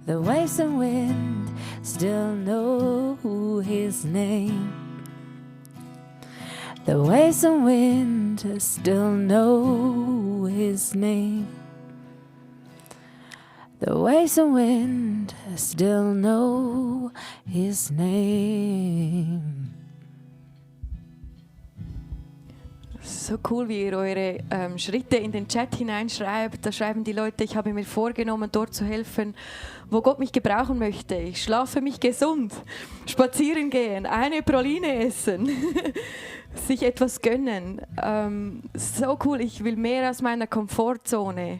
The waves and wind still know His name. The waves and wind still know His name. The waves and wind still know His name. So cool, wie ihr eure Schritte in den Chat hineinschreibt. Da schreiben die Leute, ich habe mir vorgenommen, dort zu helfen, wo Gott mich gebrauchen möchte. Ich schlafe mich gesund, spazieren gehen, eine Praline essen, sich etwas gönnen. So cool, ich will mehr aus meiner Komfortzone.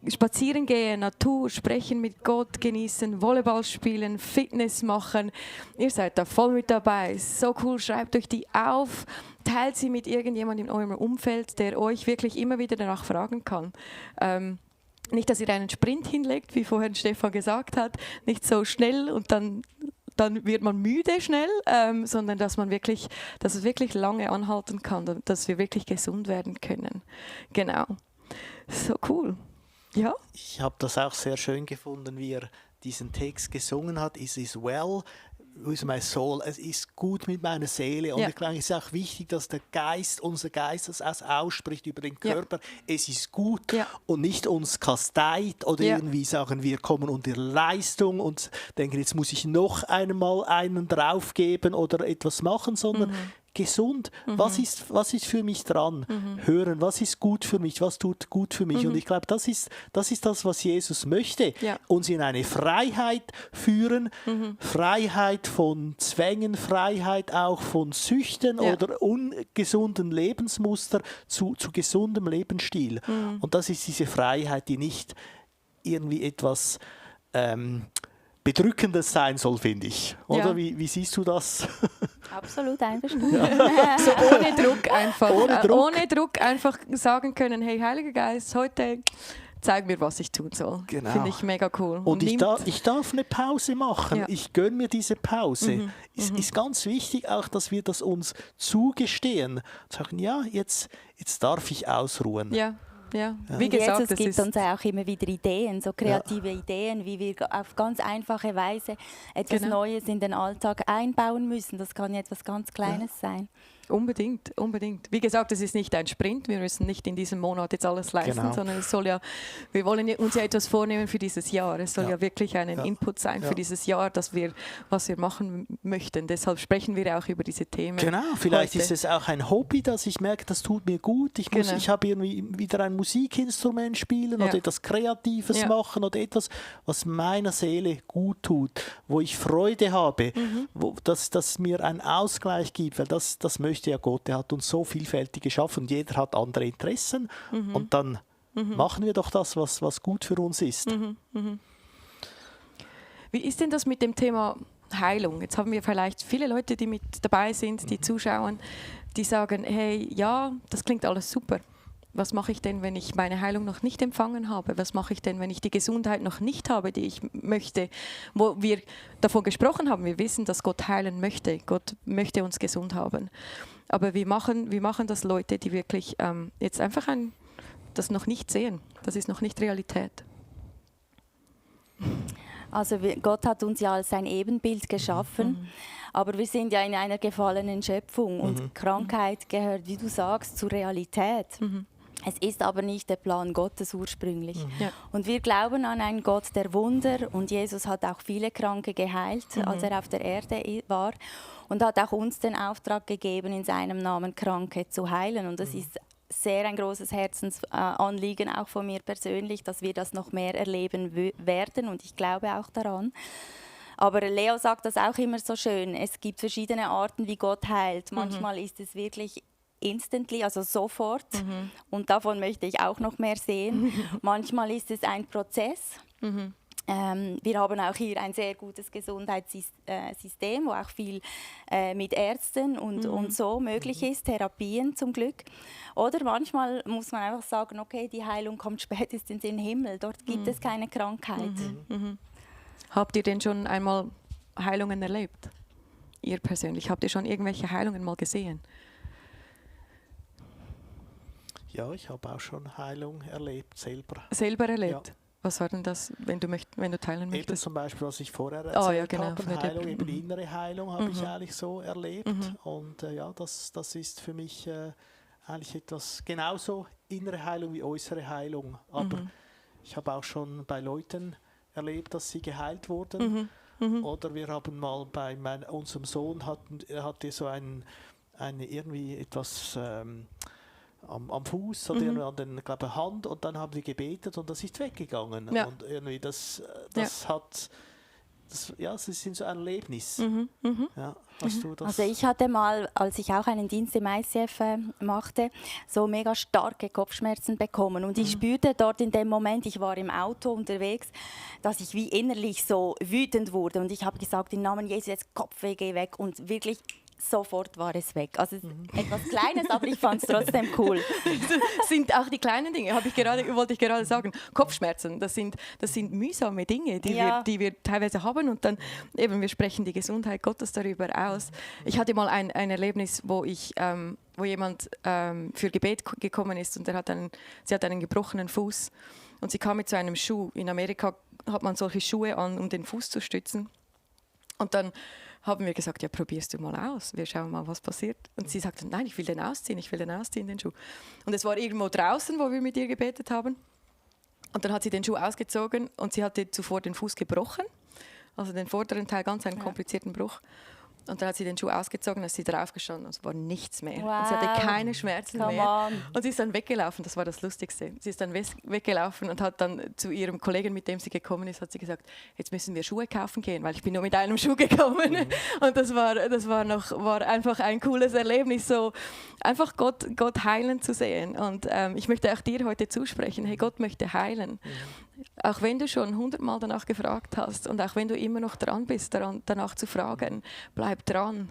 Spazieren gehen, Natur, sprechen mit Gott, genießen, Volleyball spielen, Fitness machen. Ihr seid da voll mit dabei. So cool, schreibt euch die auf, teilt sie mit irgendjemandem in eurem Umfeld, der euch wirklich immer wieder danach fragen kann. Nicht, dass ihr einen Sprint hinlegt, wie vorhin Stefan gesagt hat, nicht so schnell und dann wird man müde schnell, sondern dass es wirklich lange anhalten kann, dass wir wirklich gesund werden können. Genau. So cool. Ja. Ich habe das auch sehr schön gefunden, wie er diesen Text gesungen hat. It is well with my soul. Es ist gut mit meiner Seele. Und ich glaube, es ist auch wichtig, dass der Geist, unser Geist, das ausspricht über den Körper. Ja. Es ist gut und nicht uns kasteit oder irgendwie sagen, wir kommen unter Leistung und denken, jetzt muss ich noch einmal einen draufgeben oder etwas machen, sondern gesund. Was ist für mich dran? Hören, was ist gut für mich? Was tut gut für mich? Und ich glaube, das ist das, was Jesus möchte. Ja. Uns in eine Freiheit führen. Freiheit von Zwängen, Freiheit auch von Süchten oder ungesunden Lebensmuster zu gesundem Lebensstil. Und das ist diese Freiheit, die nicht irgendwie etwas Bedrückendes sein soll, finde ich. Oder? Ja. Wie siehst du das? Absolut einverstanden. Ja. So ohne Druck einfach. Ohne Druck einfach sagen können, hey, Heiliger Geist, heute zeig mir, was ich tun soll. Genau. Finde ich mega cool. Und ich darf eine Pause machen. Ja. Ich gönne mir diese Pause. Ist ganz wichtig auch, dass wir das uns zugestehen. Sagen, ja, jetzt darf ich ausruhen. Ja. Ja, wie gesagt, es gibt uns auch immer wieder Ideen, so kreative Ideen, wie wir auf ganz einfache Weise etwas Neues in den Alltag einbauen müssen. Das kann ja etwas ganz Kleines sein. Unbedingt, unbedingt. Wie gesagt, es ist nicht ein Sprint. Wir müssen nicht in diesem Monat jetzt alles leisten, sondern es soll wir wollen uns ja etwas vornehmen für dieses Jahr. Es soll ja wirklich ein Input sein für dieses Jahr, was wir machen möchten. Deshalb sprechen wir auch über diese Themen. Genau, vielleicht ist es auch ein Hobby, dass ich merke, das tut mir gut. Ich habe irgendwie wieder ein Musikinstrument spielen oder etwas Kreatives machen oder etwas, was meiner Seele gut tut, wo ich Freude habe, dass mir einen Ausgleich gibt, weil das möchte ja Gott, der hat uns so vielfältig geschaffen und jeder hat andere Interessen und dann machen wir doch das, was gut für uns ist. Wie ist denn das mit dem Thema Heilung? Jetzt haben wir vielleicht viele Leute, die mit dabei sind, die zuschauen, die sagen, hey, ja, das klingt alles super. Was mache ich denn, wenn ich meine Heilung noch nicht empfangen habe? Was mache ich denn, wenn ich die Gesundheit noch nicht habe, die ich möchte? Wo wir davon gesprochen haben, wir wissen, dass Gott heilen möchte. Gott möchte uns gesund haben. Aber wie machen das Leute, die wirklich jetzt einfach das noch nicht sehen? Das ist noch nicht Realität. Also Gott hat uns ja als sein Ebenbild geschaffen, aber wir sind ja in einer gefallenen Schöpfung und Krankheit gehört, wie du sagst, zur Realität. Es ist aber nicht der Plan Gottes ursprünglich. Ja. Und wir glauben an einen Gott der Wunder und Jesus hat auch viele Kranke geheilt, als er auf der Erde war und hat auch uns den Auftrag gegeben, in seinem Namen Kranke zu heilen. Und das ist sehr ein großes Herzensanliegen, auch von mir persönlich, dass wir das noch mehr erleben werden und ich glaube auch daran. Aber Leo sagt das auch immer so schön, es gibt verschiedene Arten, wie Gott heilt. Manchmal ist es wirklich instantly, also sofort. Und davon möchte ich auch noch mehr sehen. Manchmal ist es ein Prozess. Wir haben auch hier ein sehr gutes Gesundheitssystem, wo auch viel mit Ärzten und so möglich ist, Therapien zum Glück. Oder manchmal muss man einfach sagen, okay, die Heilung kommt spätestens in den Himmel, dort gibt es keine Krankheit. Habt ihr denn schon einmal Heilungen erlebt? Ihr persönlich, habt ihr schon irgendwelche Heilungen mal gesehen? Ja, ich habe auch schon Heilung erlebt, selber. Selber erlebt? Ja. Was war denn das, wenn du teilen Eben möchtest? zum Beispiel, was ich vorher erzählt genau, habe, von der Heilung, eben die innere Heilung habe ich eigentlich so erlebt. Und ja, das ist für mich eigentlich etwas genauso innere Heilung wie äußere Heilung. Aber ich habe auch schon bei Leuten erlebt, dass sie geheilt wurden. Oder wir haben mal bei unserem Sohn, er hatte so irgendwie etwas am Fuß oder an den Hand und dann haben wir gebetet und das ist weggegangen. Ja. Und irgendwie das ist so ein Erlebnis. Ja, hast du das? Also ich hatte mal, als ich auch einen Dienst im ICF machte, so mega starke Kopfschmerzen bekommen. Und ich spürte dort in dem Moment, ich war im Auto unterwegs, dass ich wie innerlich so wütend wurde. Und ich habe gesagt, im Namen Jesus, jetzt Kopfweh, geh weg. Und wirklich sofort war es weg. Also etwas Kleines, aber ich fand es trotzdem cool. Das sind auch die kleinen Dinge, wollte ich gerade sagen. Kopfschmerzen, das sind mühsame Dinge, die wir teilweise haben und dann eben, wir sprechen die Gesundheit Gottes darüber aus. Ich hatte mal ein Erlebnis, wo jemand für Gebet gekommen ist und sie hat einen gebrochenen Fuß und sie kam mit so einem Schuh. In Amerika hat man solche Schuhe an, um den Fuß zu stützen. Und dann haben wir gesagt, ja, probierst du mal aus, wir schauen mal, was passiert. Und sie sagte, nein, ich will den ausziehen, den Schuh. Und es war irgendwo draußen, wo wir mit ihr gebetet haben. Und dann hat sie den Schuh ausgezogen und sie hatte zuvor den Fuß gebrochen, also den vorderen Teil, ganz einen komplizierten Bruch. Und dann hat sie den Schuh ausgezogen, ist sie draufgestanden und es war nichts mehr. Wow. Und sie hatte keine Schmerzen Come mehr. on. Und sie ist dann weggelaufen, das war das Lustigste. Sie ist dann weggelaufen und hat dann zu ihrem Kollegen, mit dem sie gekommen ist, hat sie gesagt, jetzt müssen wir Schuhe kaufen gehen, weil ich bin nur mit einem Schuh gekommen. Und das war einfach ein cooles Erlebnis, so einfach Gott heilen zu sehen. Und ich möchte auch dir heute zusprechen, hey, Gott möchte heilen. Auch wenn du schon 100-mal danach gefragt hast und auch wenn du immer noch dran bist, danach zu fragen, bleib dran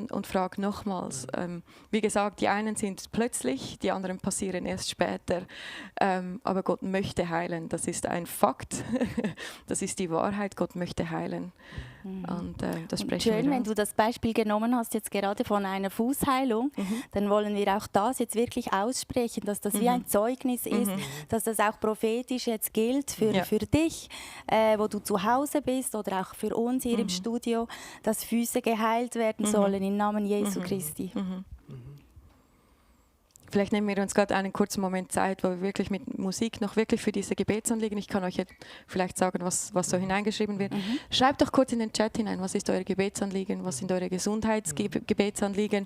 und frag nochmals. Wie gesagt, die einen sind plötzlich, die anderen passieren erst später. Aber Gott möchte heilen, das ist ein Fakt. Das ist die Wahrheit, Gott möchte heilen. Und das sprechen Schön, wir wenn aus. du das Beispiel genommen hast, jetzt gerade von einer Fußheilung, dann wollen wir auch das jetzt wirklich aussprechen, dass das wie ein Zeugnis ist, dass das auch prophetisch jetzt gilt für dich, wo du zu Hause bist oder auch für uns hier im Studio, dass Füße geheilt werden sollen im Namen Jesu Christi. Vielleicht nehmen wir uns gerade einen kurzen Moment Zeit, wo wir wirklich mit Musik noch wirklich für diese Gebetsanliegen, ich kann euch jetzt vielleicht sagen, was so hineingeschrieben wird. Schreibt doch kurz in den Chat hinein, was ist euer Gebetsanliegen, was sind eure Gesundheitsgebetsanliegen.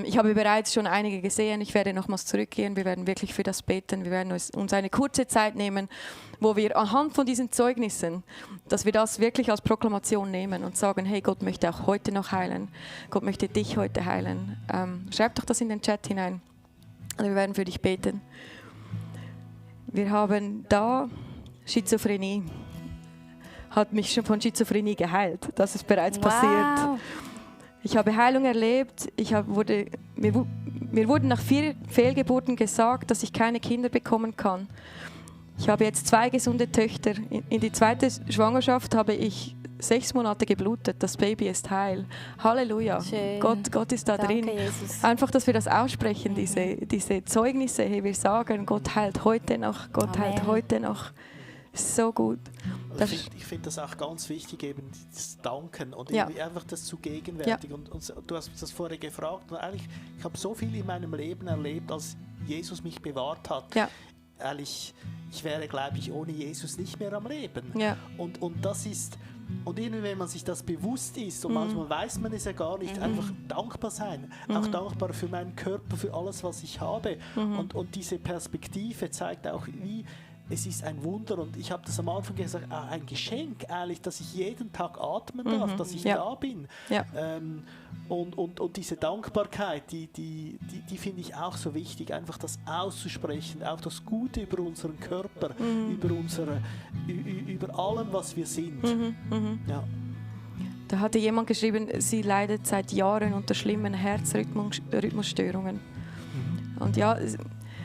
Ich habe bereits schon einige gesehen, ich werde nochmals zurückgehen, wir werden wirklich für das beten, wir werden uns eine kurze Zeit nehmen, wo wir anhand von diesen Zeugnissen, dass wir das wirklich als Proklamation nehmen und sagen, hey, Gott möchte auch heute noch heilen, Gott möchte dich heute heilen. Schreibt doch das in den Chat hinein. Und wir werden für dich beten. Wir haben da Schizophrenie. Hat mich schon von Schizophrenie geheilt. Das ist bereits passiert. Ich habe Heilung erlebt. Mir wurden nach 4 Fehlgeburten gesagt, dass ich keine Kinder bekommen kann. Ich habe jetzt 2 gesunde Töchter. In die 2. Schwangerschaft habe ich 6 Monate geblutet, das Baby ist heil. Halleluja. Schön. Gott ist da Danke, drin. Jesus. Einfach, dass wir das aussprechen, diese Zeugnisse. Hey, wir sagen, Gott heilt heute noch, Gott heilt Amen. heute noch. So gut. Das Ich finde das auch ganz wichtig, eben das Danken und Ja. irgendwie einfach das zu gegenwärtigen. Und du hast das vorher gefragt, und eigentlich, ich habe so viel in meinem Leben erlebt, als Jesus mich bewahrt hat. Ja. Ehrlich, ich wäre, glaube ich, ohne Jesus nicht mehr am Leben. Ja. Und das ist, und irgendwie, wenn man sich das bewusst ist, und manchmal weiß man es ja gar nicht, einfach dankbar sein. Auch dankbar für meinen Körper, für alles, was ich habe. Und diese Perspektive zeigt auch, wie es ist ein Wunder, und ich habe das am Anfang gesagt, ein Geschenk, ehrlich, dass ich jeden Tag atmen darf, dass ich Ja. da bin. Ja. Und diese Dankbarkeit, die finde ich auch so wichtig, einfach das auszusprechen, auch das Gute über unseren Körper, über allem, was wir sind. Ja. Da hatte jemand geschrieben, sie leidet seit Jahren unter schlimmen Herzrhythmusstörungen. Und ja,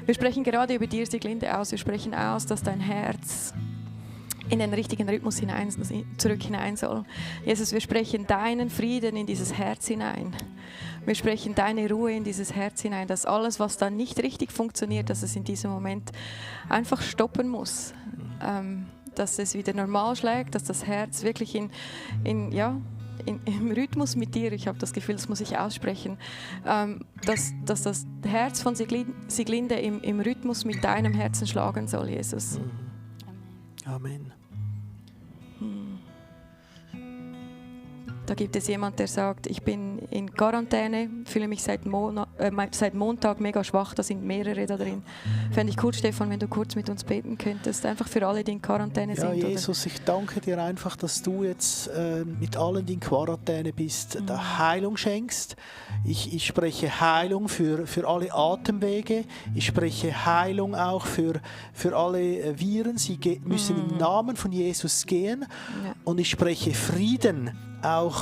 wir sprechen gerade über dir, Sieglinde, aus. Wir sprechen aus, dass dein Herz in den richtigen Rhythmus zurück hinein soll. Jesus, wir sprechen deinen Frieden in dieses Herz hinein. Wir sprechen deine Ruhe in dieses Herz hinein, dass alles, was dann nicht richtig funktioniert, dass es in diesem Moment einfach stoppen muss. Dass es wieder normal schlägt, dass das Herz wirklich im Rhythmus mit dir, ich habe das Gefühl, das muss ich aussprechen, dass das Herz von Sieglinde im Rhythmus mit deinem Herzen schlagen soll, Jesus. Amen. Da gibt es jemand, der sagt, ich bin in Quarantäne, fühle mich seit Montag mega schwach, da sind mehrere da drin. Fände ich cool, Stefan, wenn du kurz mit uns beten könntest, einfach für alle, die in Quarantäne Ja, sind. Jesus, ich danke dir einfach, dass du jetzt mit allen, die in Quarantäne bist, da Heilung schenkst. Ich spreche Heilung für alle Atemwege. Ich spreche Heilung auch für alle Viren. Sie müssen im Namen von Jesus gehen. Ja. Und ich spreche Frieden, auch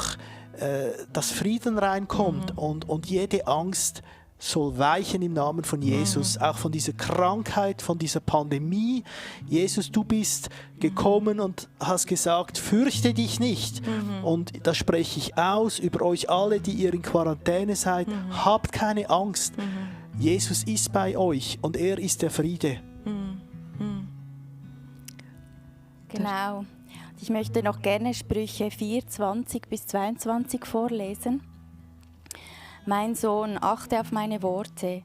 dass Frieden reinkommt und jede Angst soll weichen im Namen von Jesus, auch von dieser Krankheit, von dieser Pandemie. Jesus, du bist gekommen und hast gesagt, fürchte dich nicht. Und das spreche ich aus über euch alle, die ihr in Quarantäne seid. Habt keine Angst. Jesus ist bei euch und er ist der Friede. Genau. Ich möchte noch gerne Sprüche 4, 20 bis 22 vorlesen. Mein Sohn, achte auf meine Worte,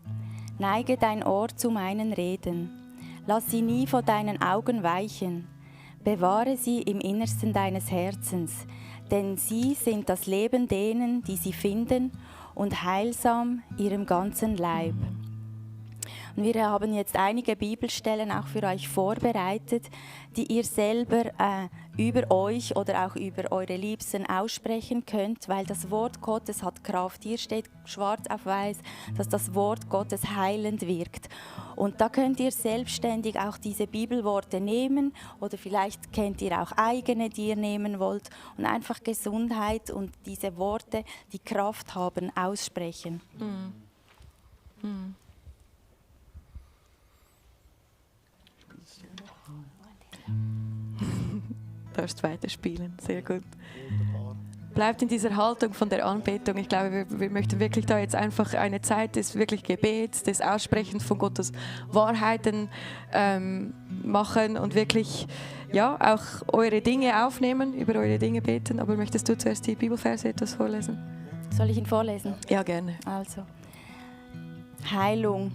neige dein Ohr zu meinen Reden, lass sie nie vor deinen Augen weichen, bewahre sie im Innersten deines Herzens, denn sie sind das Leben denen, die sie finden, und heilsam ihrem ganzen Leib. Und wir haben jetzt einige Bibelstellen auch für euch vorbereitet, die ihr selber über euch oder auch über eure Liebsten aussprechen könnt, weil das Wort Gottes hat Kraft. Hier steht schwarz auf weiß, dass das Wort Gottes heilend wirkt. Und da könnt ihr selbstständig auch diese Bibelworte nehmen oder vielleicht kennt ihr auch eigene, die ihr nehmen wollt und einfach Gesundheit und diese Worte, die Kraft haben, aussprechen. Du darfst weiterspielen, sehr gut. Bleibt in dieser Haltung von der Anbetung. Ich glaube, wir möchten wirklich da jetzt einfach eine Zeit des wirklich Gebets, des Aussprechens von Gottes Wahrheiten machen und wirklich auch eure Dinge aufnehmen, über eure Dinge beten. Aber möchtest du zuerst die Bibelverse etwas vorlesen? Soll ich ihn vorlesen? Ja, gerne. Also, Heilung.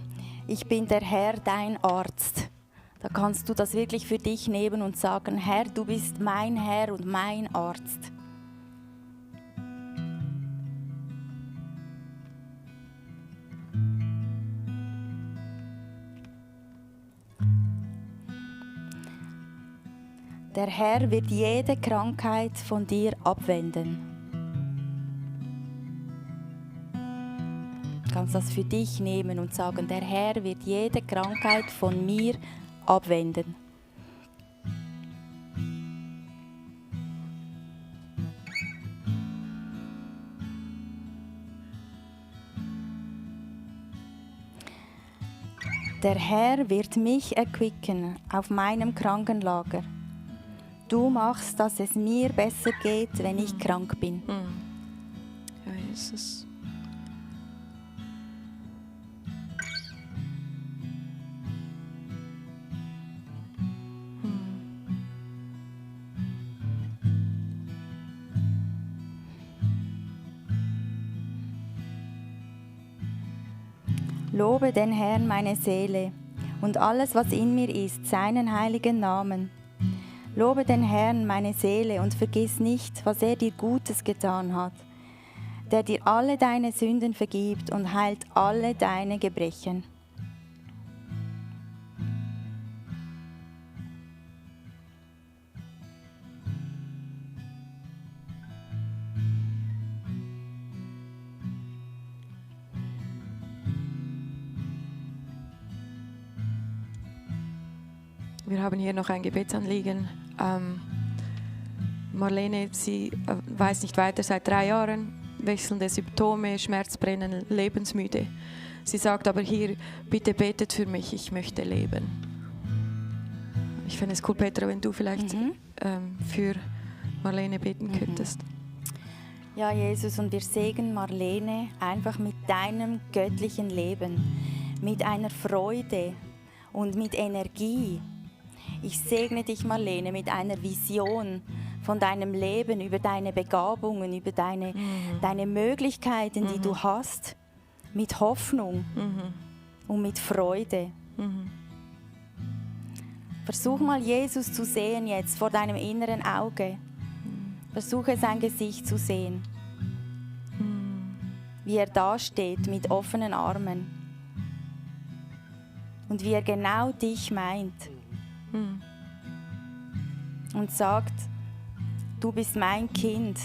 Ich bin der Herr, dein Arzt. Da kannst du das wirklich für dich nehmen und sagen, Herr, du bist mein Herr und mein Arzt. Der Herr wird jede Krankheit von dir abwenden. Du kannst das für dich nehmen und sagen, der Herr wird jede Krankheit von mir abwenden. Der Herr wird mich erquicken auf meinem Krankenlager. Du machst, dass es mir besser geht, wenn ich krank bin. Ja, Jesus. Lobe den Herrn meine Seele und alles, was in mir ist, seinen heiligen Namen. Lobe den Herrn meine Seele und vergiss nicht, was er dir Gutes getan hat, der dir alle deine Sünden vergibt und heilt alle deine Gebrechen. Wir haben hier noch ein Gebetsanliegen. Marlene, sie weiß nicht weiter seit 3 Jahren, wechselnde Symptome, Schmerzbrennen, lebensmüde. Sie sagt aber hier, bitte betet für mich, ich möchte leben. Ich fände es cool, Petra, wenn du vielleicht für Marlene beten könntest. Ja, Jesus, und wir segnen Marlene einfach mit deinem göttlichen Leben, mit einer Freude und mit Energie. Ich segne dich, Marlene, mit einer Vision von deinem Leben, über deine Begabungen, über deine Möglichkeiten, die du hast, mit Hoffnung und mit Freude. Versuch mal, Jesus zu sehen jetzt vor deinem inneren Auge. Versuche sein Gesicht zu sehen, wie er dasteht mit offenen Armen und wie er genau dich meint. Und sagt, du bist mein Kind,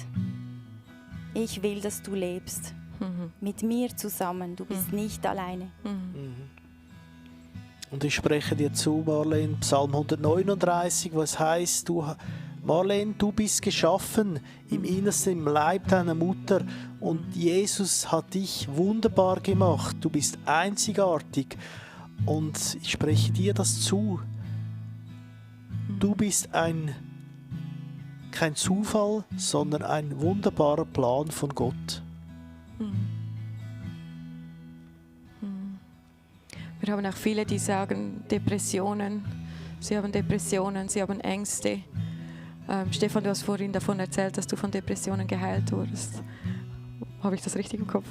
ich will, dass du lebst, mit mir zusammen, du bist nicht alleine. Und ich spreche dir zu, Marlene, Psalm 139, was heißt, Marlene, du bist geschaffen im Innersten, im Leib deiner Mutter und Jesus hat dich wunderbar gemacht, du bist einzigartig und ich spreche dir das zu. Du bist kein Zufall, sondern ein wunderbarer Plan von Gott. Wir haben auch viele, die sagen, Depressionen, sie haben Ängste. Stefan, du hast vorhin davon erzählt, dass du von Depressionen geheilt wurdest. Habe ich das richtig im Kopf?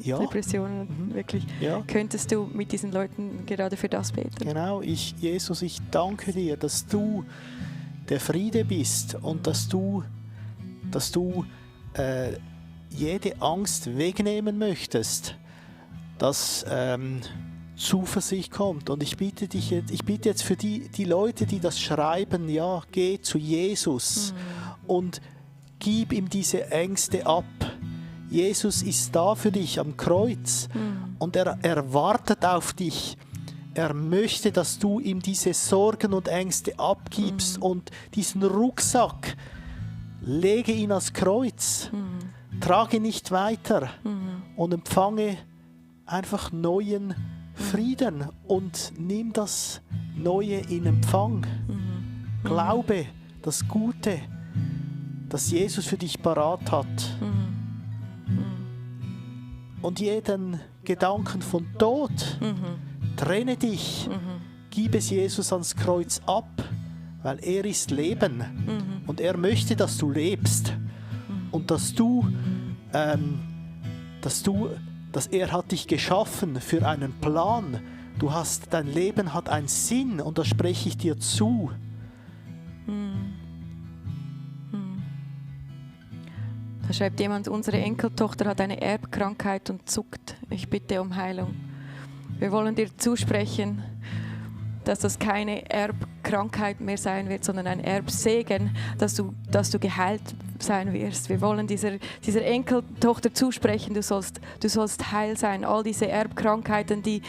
Ja. Depressionen, wirklich. Ja. Könntest du mit diesen Leuten gerade für das beten? Genau, Jesus, ich danke dir, dass du der Friede bist und dass du jede Angst wegnehmen möchtest, dass Zuversicht kommt. Und ich bitte jetzt für die Leute, die das schreiben, ja, geh zu Jesus und gib ihm diese Ängste ab. Jesus ist da für dich am Kreuz und er wartet auf dich. Er möchte, dass du ihm diese Sorgen und Ängste abgibst und diesen Rucksack, lege ihn ans Kreuz, trage nicht weiter und empfange einfach neuen Frieden und nimm das Neue in Empfang. Glaube das Gute, das Jesus für dich parat hat. Und jeden Gedanken von Tod, trenne dich, gib es Jesus ans Kreuz ab, weil er ist Leben und er möchte, dass du lebst und dass er hat dich geschaffen für einen Plan. Dein Leben hat einen Sinn und das spreche ich dir zu. Da schreibt jemand, unsere Enkeltochter hat eine Erbkrankheit und zuckt. Ich bitte um Heilung. Wir wollen dir zusprechen, dass das keine Erbkrankheit mehr sein wird, sondern ein Erbsegen, dass du geheilt sein wirst. Wir wollen dieser Enkeltochter zusprechen, du sollst heil sein. All diese Erbkrankheiten, die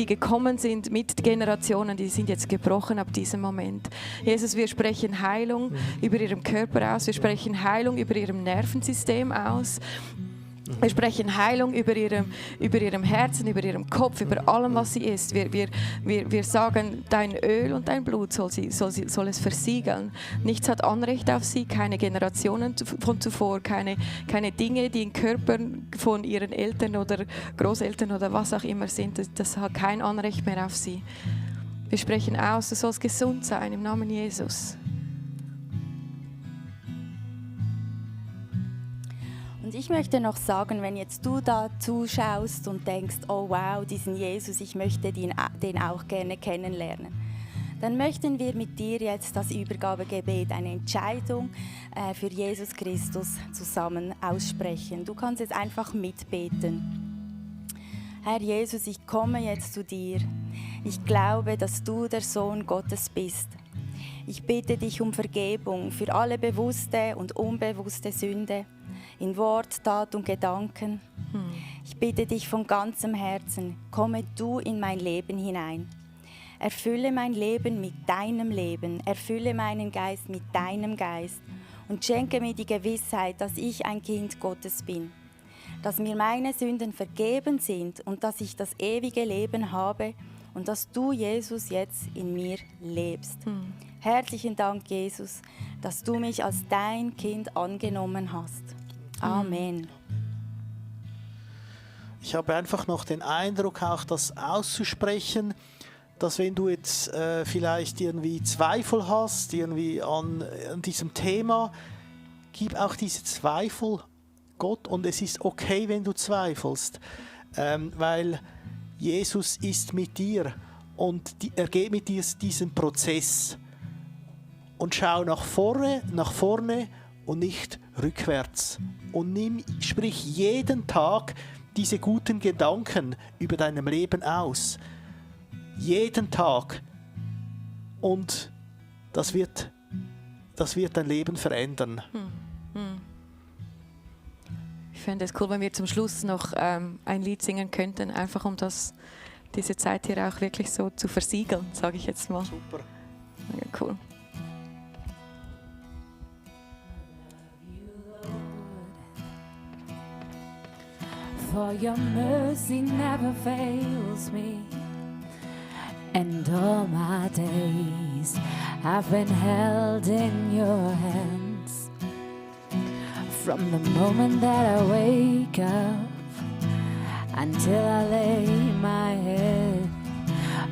gekommen sind mit Generationen, die sind jetzt gebrochen ab diesem Moment. Jesus, wir sprechen Heilung über ihrem Körper aus, wir sprechen Heilung über ihrem Nervensystem aus. Wir sprechen Heilung über ihrem Herzen, über ihrem Kopf, über allem, was sie ist. Wir sagen, dein Öl und dein Blut soll es versiegeln. Nichts hat Anrecht auf sie, keine Generationen von zuvor, keine Dinge, die in Körpern von ihren Eltern oder Großeltern oder was auch immer sind. Das hat kein Anrecht mehr auf sie. Wir sprechen aus, du sollst gesund sein im Namen Jesus. Und ich möchte noch sagen, wenn jetzt du da zuschaust und denkst, oh wow, diesen Jesus, ich möchte den auch gerne kennenlernen, dann möchten wir mit dir jetzt das Übergabegebet, eine Entscheidung für Jesus Christus zusammen aussprechen. Du kannst jetzt einfach mitbeten. Herr Jesus, ich komme jetzt zu dir. Ich glaube, dass du der Sohn Gottes bist. Ich bitte dich um Vergebung für alle bewusste und unbewusste Sünde, in Wort, Tat und Gedanken. Ich bitte dich von ganzem Herzen, komme du in mein Leben hinein. Erfülle mein Leben mit deinem Leben, erfülle meinen Geist mit deinem Geist und schenke mir die Gewissheit, dass ich ein Kind Gottes bin, dass mir meine Sünden vergeben sind und dass ich das ewige Leben habe und dass du, Jesus, jetzt in mir lebst. Herzlichen Dank, Jesus, dass du mich als dein Kind angenommen hast. Amen. Ich habe einfach noch den Eindruck, auch das auszusprechen, dass wenn du jetzt vielleicht irgendwie Zweifel hast, irgendwie an diesem Thema, gib auch diese Zweifel Gott und es ist okay, wenn du zweifelst, weil Jesus ist mit dir und er geht mit dir diesen Prozess und schau nach vorne und nicht rückwärts und sprich jeden Tag diese guten Gedanken über deinem Leben aus. Jeden Tag. Und das wird dein Leben verändern. Ich fände es cool, wenn wir zum Schluss noch ein Lied singen könnten, einfach um diese Zeit hier auch wirklich so zu versiegeln, sage ich jetzt mal. Super. Ja, cool. For your mercy never fails me, and all my days I've been held in your hands. From the moment that I wake up until I lay my head,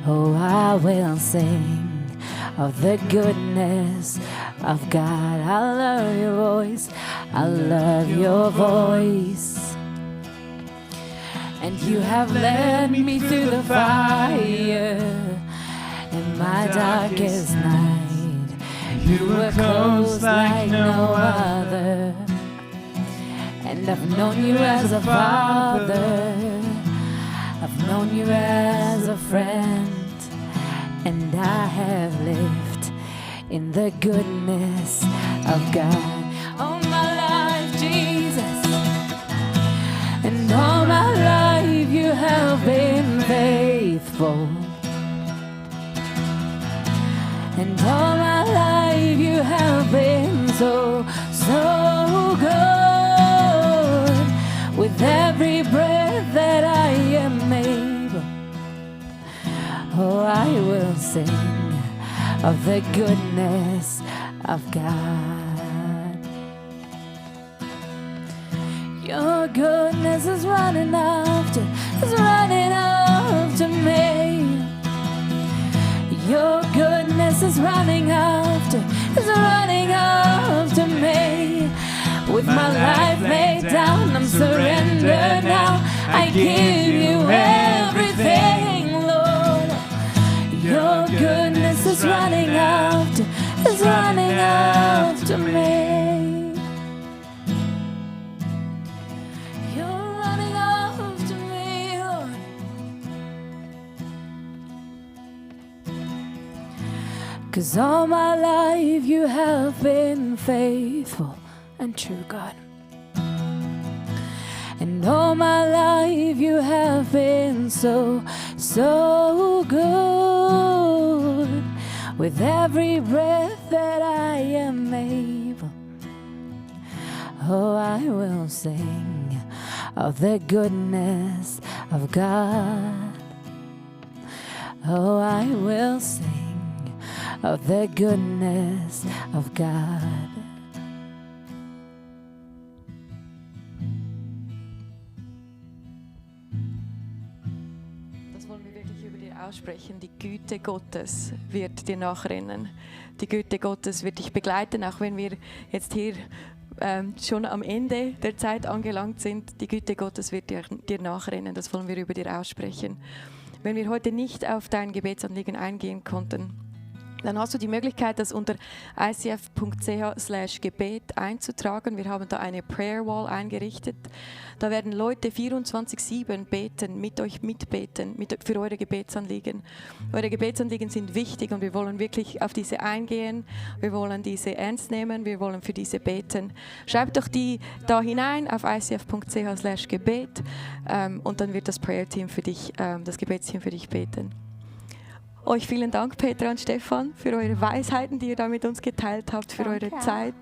oh, I will sing of the goodness of God. I love your voice, I love your voice. And you have led me through the fire in my darkest night. You were close like no other. And I've known you as a father, I've known you as a friend, and I have lived in the goodness of God. All my life, Jesus, and all my life you have been faithful. And all my life you have been so, so good. With every breath that I am able, oh, I will sing of the goodness of God. Your goodness is running after me. Your goodness is running after me. With my life laid down, I'm surrendered now. I give you everything, Lord. Your goodness is running after me. You're running after me, Lord. 'Cause all my life you have been faithful and true, God. And all my life you have been so, so good. With every breath that I am able, oh, I will sing of the goodness of God. Oh, I will sing of the goodness of God. Das wollen wir wirklich über dir aussprechen. Die Güte Gottes wird dir nachrennen. Die Güte Gottes wird dich begleiten, auch wenn wir jetzt hier schon am Ende der Zeit angelangt sind. Die Güte Gottes wird dir nachrennen, das wollen wir über dir aussprechen. Wenn wir heute nicht auf dein Gebetsanliegen eingehen konnten, dann hast du die Möglichkeit, das unter icf.ch/Gebet einzutragen. Wir haben da eine Prayer Wall eingerichtet. Da werden Leute 24/7 beten, mit euch mitbeten für eure Gebetsanliegen. Eure Gebetsanliegen sind wichtig und wir wollen wirklich auf diese eingehen. Wir wollen diese ernst nehmen, wir wollen für diese beten. Schreibt doch die da hinein auf icf.ch/Gebet und dann wird das Prayer Team für dich, das Gebetsteam für dich beten. Euch vielen Dank, Petra und Stefan, für eure Weisheiten, die ihr da mit uns geteilt habt, für eure Zeit.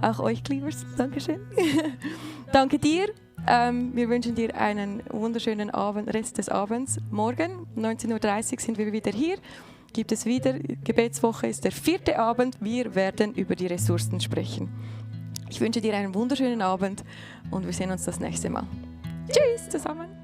Auch euch, Cleavers, Dankeschön. Danke dir. Wir wünschen dir einen wunderschönen Rest des Abends. Morgen, 19.30 Uhr, sind wir wieder hier. Gibt es wieder, Gebetswoche ist der 4. Abend. Wir werden über die Ressourcen sprechen. Ich wünsche dir einen wunderschönen Abend und wir sehen uns das nächste Mal. Tschüss zusammen.